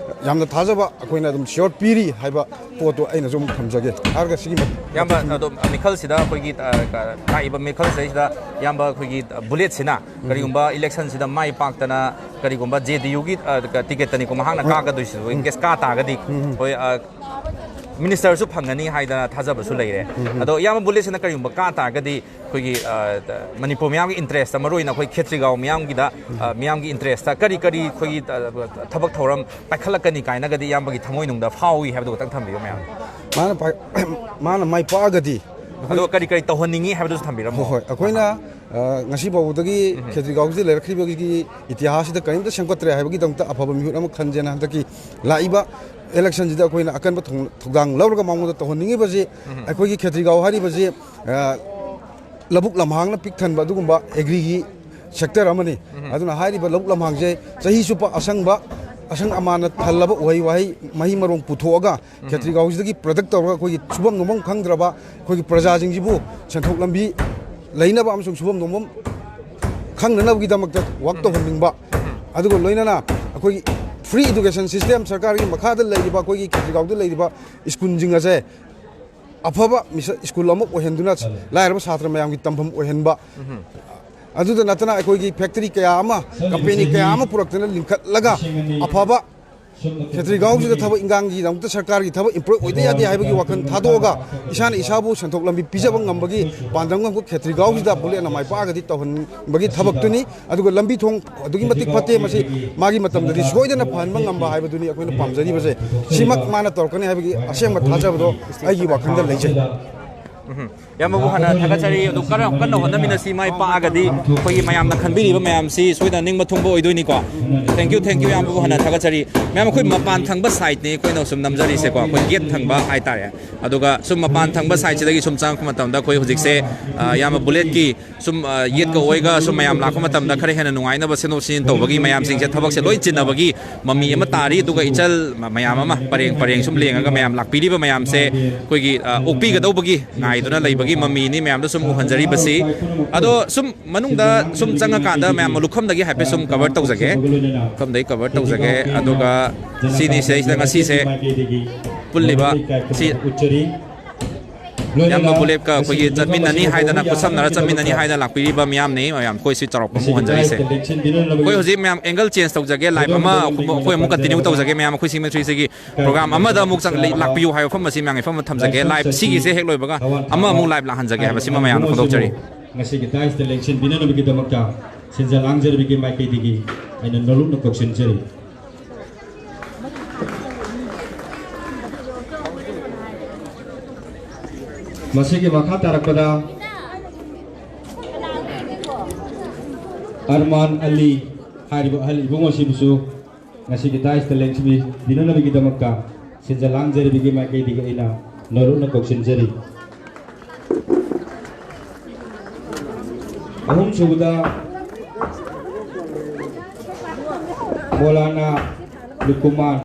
ꯌꯥꯝꯅ ꯊꯥꯖꯕ ꯑꯩꯈꯣꯏꯅ ꯑꯗꯨꯝ ꯁꯤꯌꯣꯔ ꯄꯤꯔꯤ ꯍꯥꯏꯕ ꯄꯣꯠꯇꯣ ꯑꯩꯅꯁꯨ ꯑꯃꯨꯛ ꯊꯝꯖꯒꯦ꯫ ꯍꯥꯏꯔꯒ ꯁꯤꯒꯤ ꯃꯇꯥꯡ ꯏꯌꯥꯝꯕ, ꯑꯗꯣ ꯃꯤꯈꯜꯁꯤꯗ ꯑꯩꯈꯣꯏꯒꯤ, ꯑ, ꯀ-, ꯂꯥꯛꯏꯕ ꯃꯤꯈꯜꯁꯤꯗꯩꯁꯤꯗ ꯏꯌꯥꯝꯕ ꯑꯩꯈꯣꯏꯒꯤ, ꯑ, ꯕꯨꯂꯦꯠꯁꯤꯅ ꯀꯔꯤꯒꯨꯝꯕ ꯏꯂꯦꯛꯁꯟꯁꯤꯗ ꯃꯥꯏ ꯄꯥꯛꯇꯅ ꯀꯔꯤꯒꯨꯝꯕ ꯖꯦ ꯗꯤ ꯌꯨꯒꯤ, ꯑ, ꯀ-, ꯇꯤꯀꯦꯠꯇꯅꯤꯀꯣ ꯃꯍꯥꯛꯅ ꯀꯥꯒꯗꯣꯏꯁꯤꯗ, ꯏꯟ ꯀꯦꯁ ꯀꯥ ꯇꯥꯔꯒꯗꯤ, ꯍꯣꯏ, ꯑ, ꯃꯤꯅꯤꯁꯇꯔꯁꯨ ꯐꯪꯒꯅꯤ ꯍꯥꯏꯗꯅ ꯊꯥꯖꯕꯁꯨ ꯂꯩꯔꯦ꯫ ꯑꯗꯣ ꯏꯌꯥꯝꯕ ꯕꯨꯂꯦꯠꯁꯤꯅ ꯀꯔꯤꯒꯨꯝꯕ ꯀꯥ ꯇꯥꯔꯒꯗꯤ ꯑꯩꯈꯣꯏꯒꯤ, ꯑ, ꯃꯅꯤꯄꯨꯔ ꯃꯤꯌꯥꯝꯒꯤ ꯏꯟꯇꯔꯦꯁꯇ, ꯃꯔꯨꯑꯣꯏꯅ ꯑꯩꯈꯣꯏ ꯈꯦꯇ꯭ꯔꯤꯒꯥꯎ ꯃꯤꯌꯥꯝꯒꯤꯗ, ꯑ, ꯃꯤꯌꯥꯝꯒꯤ ꯏꯟꯇꯔꯦꯁꯇ ꯀꯔꯤ ꯀꯔꯤ ꯑꯩꯈꯣꯏꯒꯤ, ꯑ, ꯊꯕꯛ ꯊꯧꯔꯝ ꯄꯥꯏꯈꯠꯂꯛꯀꯅꯤ ꯀꯥꯏꯅꯒꯗꯤ ꯏꯌꯥꯝꯕꯒꯤ ꯊꯃꯣꯏꯅꯨꯡꯗ ꯐꯥꯎꯏ ꯍꯥꯏꯕꯗꯨ ꯈꯛꯇꯪ ꯊꯝꯕꯤꯌꯨ ꯃꯌꯥꯝ꯫ ꯃꯥꯅ ꯄꯥꯏ-, ꯃꯥꯅ ꯃꯥꯏ ꯄꯥꯛꯑꯒꯗꯤ ꯑꯗꯣ ꯀꯔꯤ ꯀꯔꯤ ꯇꯧꯍꯟꯅꯤꯡꯉꯤ ꯍꯥꯏꯕꯗꯨꯁꯨ ꯊꯝꯕꯤꯔꯝꯃꯣ꯫ ꯍꯣꯏ, ꯍꯣꯏ꯫ ꯑꯩꯈꯣꯏꯅ, ꯑ, ꯉꯁꯤ ꯐꯥꯎꯕꯗꯒꯤ ꯈꯦꯇ꯭ꯔꯤꯒꯥꯎꯁꯤꯗ ꯂꯩꯔꯛꯈꯤꯕꯒꯤ ꯏꯇꯤꯍꯥꯁꯁꯤꯗ ꯀꯔꯤꯝꯇ ꯁꯦꯝꯒꯠꯇ꯭ꯔꯦ ꯍꯥꯏꯕꯒꯤꯗꯃꯛꯇ ꯑꯐꯕ ꯃꯤꯍꯨꯠ ꯑꯃ ꯈꯟꯖꯦꯅ ꯍꯟꯗꯛꯀꯤ ꯂꯥꯛꯏꯕ ꯏꯂꯦꯛꯁꯟꯁꯤꯗ ꯑꯩꯈꯣꯏꯅ ꯑꯀꯟꯕ ꯊꯧ-, ꯊꯧꯗꯥꯡ ꯂꯧꯔꯒ ꯃꯉꯣꯟꯗ ꯇꯧꯍꯟꯅꯤꯡꯉꯤꯕꯁꯤ, ꯑꯩꯈꯣꯏꯒꯤ ꯈꯦꯇ꯭ꯔꯤꯒꯥꯎ ꯍꯥꯏꯔꯤꯕꯁꯤ, ꯑ, ꯂꯧꯕꯨꯛ ꯂꯝꯍꯥꯡꯅ ꯄꯤꯛ ꯊꯟꯕ ꯑꯗꯨꯒꯨꯝꯕ ꯑꯦꯒ꯭ꯔꯤꯒꯤ ꯁꯦꯛꯇꯔ ꯑꯃꯅꯤ꯫ ꯑꯗꯨꯅ ꯍꯥꯏꯔꯤꯕ ꯂꯧꯕꯨꯛ ꯂꯝꯍꯥꯡꯁꯦ ꯆꯍꯤ ꯆꯨꯞꯄ ꯑꯁꯪꯕ, ꯑꯁꯪ ꯑꯃꯥꯟꯅ ꯊꯜꯂꯕ ꯎꯍꯩ ꯋꯥꯍꯩ, ꯃꯍꯩ ꯃꯔꯣꯡ ꯄꯨꯊꯣꯛꯑꯒ ꯈꯦꯇ꯭ꯔꯤꯒꯥꯎꯁꯤꯗꯒꯤ ꯄ꯭ꯔꯗꯛ ꯇꯧꯔꯒ ꯑꯩꯈꯣꯏꯒꯤ ꯁꯨꯐꯝ ꯅꯣꯝꯐꯝ ꯈꯪꯗ꯭ꯔꯕ ꯑꯩꯈꯣꯏꯒꯤ ꯄ꯭ꯔꯖꯥꯁꯤꯡꯁꯤꯕꯨ ꯁꯦꯟꯊꯣꯛ ꯂꯝꯕꯤ ꯂꯩꯅꯕ ꯑꯃꯁꯨꯡ ꯁꯨꯐꯝ ꯅꯣꯝꯐꯝ ꯈꯪꯅꯅꯕꯒꯤꯗꯃꯛꯇ ꯋꯥꯛ ꯇꯧꯍꯟꯅꯤꯡꯕ, ꯑꯗꯨꯒ ꯂꯣꯏꯅꯅ ꯑꯩꯈꯣꯏꯒꯤ ꯐ꯭ꯔꯤ ꯏꯗꯨꯀꯦꯁꯟ ꯁꯤꯁꯇꯦꯝ ꯁꯔꯀꯥꯔꯒꯤ ꯃꯈꯥꯗ ꯂꯩꯔꯤꯕ ꯑꯩꯈꯣꯏꯒꯤ ꯈꯦꯇ꯭ꯔꯤꯒꯥꯎꯗ ꯂꯩꯔꯤꯕ ꯁ꯭ꯀꯨꯜꯁꯤꯡ ꯑꯁꯦ ꯑꯐꯕ ꯃꯤꯁ-, ꯁ꯭ꯀꯨꯜ ꯑꯃ ꯑꯣꯏꯍꯟꯗꯨꯅ ꯂꯥꯏꯔꯕ ꯁꯥꯇ꯭ꯔ ꯃꯌꯥꯝꯒꯤ ꯇꯝꯐꯝ ꯑꯣꯏꯍꯟꯕ, ꯑꯗꯨꯗ ꯅꯠꯇꯅ ꯑꯩꯈꯣꯏꯒꯤ ꯐꯦꯛꯇꯔꯤ ꯀꯌꯥ ꯑꯃ, ꯀꯝꯄꯦꯅꯤ ꯀꯌꯥ ꯑꯃ ꯄꯨꯔꯛꯇꯅ ꯂꯤꯡꯈꯠꯂꯒ ꯑꯐꯕ ꯈꯦꯇ꯭ꯔꯤꯒꯥꯎꯁꯤꯗ ꯊꯕꯛ ꯏꯟꯈꯥꯡꯒꯤꯗꯃꯛꯇ ꯁꯔꯀꯥꯔꯒꯤ ꯊꯕꯛ ꯑꯦꯝꯄ꯭ꯂꯣꯏ ꯑꯣꯏꯗ ꯌꯥꯗꯦ ꯍꯥꯏꯕꯒꯤ ꯋꯥꯈꯜ ꯊꯥꯗꯣꯛꯑꯒ ꯏꯁꯥꯅ ꯏꯁꯥꯕꯨ ꯁꯦꯟꯊꯣꯛ ꯂꯝꯕꯤ ꯄꯤꯖꯕ ꯉꯝꯕꯒꯤ ꯄꯥꯟꯗꯝ ꯉꯝꯕ ꯈꯦꯇ꯭ꯔꯤꯒꯥꯎꯁꯤꯗ ꯕꯨꯂꯦꯠꯅ ꯃꯥꯏ ꯄꯥꯛꯑꯒꯗꯤ ꯇꯧꯍꯟꯕꯒꯤ ꯊꯕꯛꯇꯨꯅꯤ꯫ ꯑꯗꯨꯒ ꯂꯝꯕꯤ ꯊꯣꯡ ꯑꯗꯨꯛꯀꯤ ꯃꯇꯤꯛ ꯐꯠꯇꯦ, ꯃꯁꯤ ꯃꯥꯒꯤ ꯃꯇꯝꯗꯗꯤ ꯁꯣꯏꯗꯅ ꯐꯍꯟꯕ ꯉꯝꯕ ꯍꯥꯏꯕꯗꯨꯅꯤ ꯑꯩꯈꯣꯏꯅ ꯄꯥꯝꯖꯔꯤꯕꯁꯦ꯫ ꯁꯤꯃꯛ ꯃꯥꯅ ꯇꯧꯔꯛꯀꯅꯤ ꯍꯥꯏꯕꯒꯤ ꯑꯁꯦꯡꯕ ꯊꯥꯖꯕꯗꯣ ꯑꯩꯒꯤ ꯋꯥꯈꯜꯗ ꯂꯩꯖꯩ꯫ ꯎꯝ꯫ ꯏꯌꯥꯝꯕꯕꯨ ꯍꯥꯟꯅ ꯊꯥꯒꯠꯆꯔꯤ꯫ ꯑꯗꯨ ꯀꯟꯅ, ꯀꯟꯅ ꯍꯣꯠꯅꯃꯤꯟꯅꯁꯤ, ꯃꯥꯏ ꯄꯥꯛꯑꯒꯗꯤ ꯑꯩꯈꯣꯏꯒꯤ ꯃꯌꯥꯝꯅ ꯈꯟꯕꯤꯔꯤꯕ ꯃꯌꯥꯝꯁꯤ ꯁꯣꯏꯗꯅ ꯅꯤꯡꯕ ꯊꯨꯡꯕ ꯑꯣꯏꯗꯣꯏꯅꯤꯀꯣ꯫ Thank you, thank you, ꯏꯌꯥꯝꯕꯕꯨ ꯍꯥꯟꯅ ꯊꯥꯒꯠꯆꯔꯤ꯫ ꯃꯌꯥꯝ, ꯑꯩꯈꯣꯏ ꯃꯄꯥꯟ ꯊꯪꯕ sideꯅꯤ ꯑꯩꯈꯣꯏꯅ ꯁꯨꯝ ꯅꯝꯖꯔꯤꯁꯦꯀꯣ, ꯑꯩꯈꯣꯏ gate ꯊꯪꯕ ꯍꯥꯏꯇꯥꯔꯦ꯫ ꯑꯗꯨꯒ ꯁꯨꯝ ꯃꯄꯥꯟ ꯊꯪꯕ sideꯁꯤꯗꯒꯤ ꯁꯨꯝ ꯆꯪꯉꯛꯄ ꯃꯇꯝꯗ ꯑꯩꯈꯣꯏ ꯍꯧꯖꯤꯛꯁꯦ, ꯑ, ꯏꯌꯥꯝꯕ Bulletꯀꯤ ꯁꯨꯝ, ꯑ, ꯌꯦꯠꯀ ꯑꯣꯏꯒ ꯁꯨꯝ ꯃꯌꯥꯝ ꯂꯥꯛꯄ ꯃꯇꯝꯗ ꯈꯔ ꯍꯦꯟꯅ ꯅꯨꯡꯉꯥꯏꯅꯕ ꯁꯦꯝꯗꯣꯛ ꯁꯦꯝꯖꯤꯟ ꯇꯧꯕꯒꯤ ꯃꯌꯥꯝꯁꯤꯡꯁꯦ ꯊꯕꯛꯁꯦ ꯂꯣꯏ ꯆꯤꯟꯅꯕꯒꯤ ꯃꯃꯤ ꯑꯃ ꯇꯥꯔꯤ꯫ ꯑꯗꯨꯒ ꯏꯆꯜ ꯃ-, ꯃꯌꯥꯝ ꯑꯃ ꯄꯔꯦꯡ ꯄꯔꯦꯡ ꯁꯨꯝ ꯂꯦꯡꯉꯒ ꯃꯌꯥꯝ ꯂꯥꯛꯄꯤꯔꯤꯕ ꯃꯌꯥꯝꯁꯦ ꯑꯩꯈꯣꯏꯒꯤ, ꯑ, ꯑꯣꯛꯄꯤꯒꯗꯧꯕꯒꯤ ꯉꯥꯏꯗꯨꯅ ꯂꯩꯕꯒꯤ ꯃꯃꯤꯅꯤ ꯃꯌꯥꯝꯗ ꯁꯨꯝ ꯎꯍꯟꯖꯔꯤꯕꯁꯤ꯫ ꯑꯗꯣ ꯁꯨꯝ ꯃꯅꯨꯡꯗ ꯁꯨꯝ ꯆꯪꯉꯀꯥꯟꯗ ꯃꯌꯥꯝ ꯂꯨꯈꯝꯗꯒꯤ ꯍꯥꯏꯐꯦꯠ ꯁꯨꯝ cover ꯇꯧꯖꯒꯦ꯫ ꯂꯨꯈꯝꯗꯒꯤ cover ꯇꯧꯖꯒꯦ꯫ ꯑꯗꯨꯒ ꯁꯤꯅꯤ ꯁꯤꯗꯩꯁꯤꯗ ꯉꯁꯤꯁꯦ ꯄꯨꯜꯂꯤꯕ ꯁꯤ ꯏꯌꯥꯝꯕ ꯕꯨꯂꯦꯠꯀ ꯑꯩꯈꯣꯏꯒꯤ ꯆꯠꯃꯤꯟꯅꯅꯤ ꯍꯥꯏꯗꯅ, ꯈꯨꯠꯁꯝꯅꯔ ꯆꯠꯃꯤꯟꯅꯅꯤ ꯍꯥꯏꯗꯅ ꯂꯥꯛꯄꯤꯔꯤꯕ ꯃꯤꯌꯥꯝꯅꯤ꯫ ꯃꯌꯥꯝ ꯑꯩꯈꯣꯏ ꯁꯤ ꯆꯥꯎꯔꯥꯛꯄ ꯑꯃ ꯎꯍꯟꯖꯔꯤꯁꯦ꯫ ꯑꯩꯈꯣꯏ ꯍꯧꯖꯤꯛ ꯃꯌꯥꯝ angle change ꯇꯧꯖꯒꯦ, live ꯑꯃ ꯑꯩꯈꯣꯏ ꯑꯃꯨꯛ continue ꯇꯧꯖꯒꯦ꯫ ꯃꯌꯥꯝ ꯑꯩꯈꯣꯏ ꯁꯤꯃꯦꯇ꯭ꯔꯤꯁꯤꯒꯤ program ꯑꯃꯗ ꯑꯃꯨꯛ ꯆꯪ-, ꯂꯥꯛꯄꯤꯌꯨ ꯍꯥꯏꯕ ꯃꯐꯝ ꯑꯁꯤ ꯃꯌꯥꯝ ꯃꯐꯝ ꯑꯃ ꯊꯝꯖꯒꯦ꯫ Live ꯁꯤꯒꯤꯁꯦ ꯍꯦꯛ ꯂꯣꯏꯕꯒ ꯑꯃ ꯑꯃꯨꯛ live ꯂꯥꯛꯍꯟꯖꯒꯦ ꯍꯥꯏꯕꯁꯤꯃ ꯃꯌꯥꯝꯗ ꯐꯣꯡꯗꯣꯛꯆꯔꯤ꯫ ꯉꯁꯤꯒꯤ dais ꯇ ꯂꯦꯡꯁꯤꯟꯕꯤꯅꯅꯕꯒꯤꯗꯃꯛꯇ ꯁꯤꯟꯖ ꯂꯥꯡꯖꯔꯤꯕꯒꯤ ꯃꯥꯏꯀꯩꯗꯒꯤ ꯑꯩꯅ ꯅꯣꯂꯨꯛꯅ ꯀꯧꯁꯤꯟꯖꯔꯤ꯫ ꯃꯁꯤꯒꯤ ꯃꯈꯥ ꯇꯥꯔꯛꯄꯗ ꯑꯔꯃꯥꯟ ꯑꯂꯤ ꯍꯥꯏꯔꯤꯕ ꯑꯍꯜ ꯏꯕꯨꯡ ꯑꯁꯤꯕꯨꯁꯨ ꯉꯁꯤꯒꯤ dais ꯇ ꯂꯦꯡꯁꯤꯟꯕꯤꯅꯅꯕꯒꯤꯗꯃꯛꯇ ꯁꯤꯟꯖ ꯂꯥꯡꯖꯔꯤꯕꯒꯤ ꯃꯥꯏꯀꯩꯗꯒꯤ ꯑꯩꯅ ꯅꯣꯂꯨꯛꯅ ꯀꯧꯁꯤꯟꯖꯔꯤ꯫ ꯑꯍꯨꯝꯁꯨꯕꯗ ꯃꯣꯂꯥꯅꯥ ꯂꯨꯀꯨꯃꯥꯟ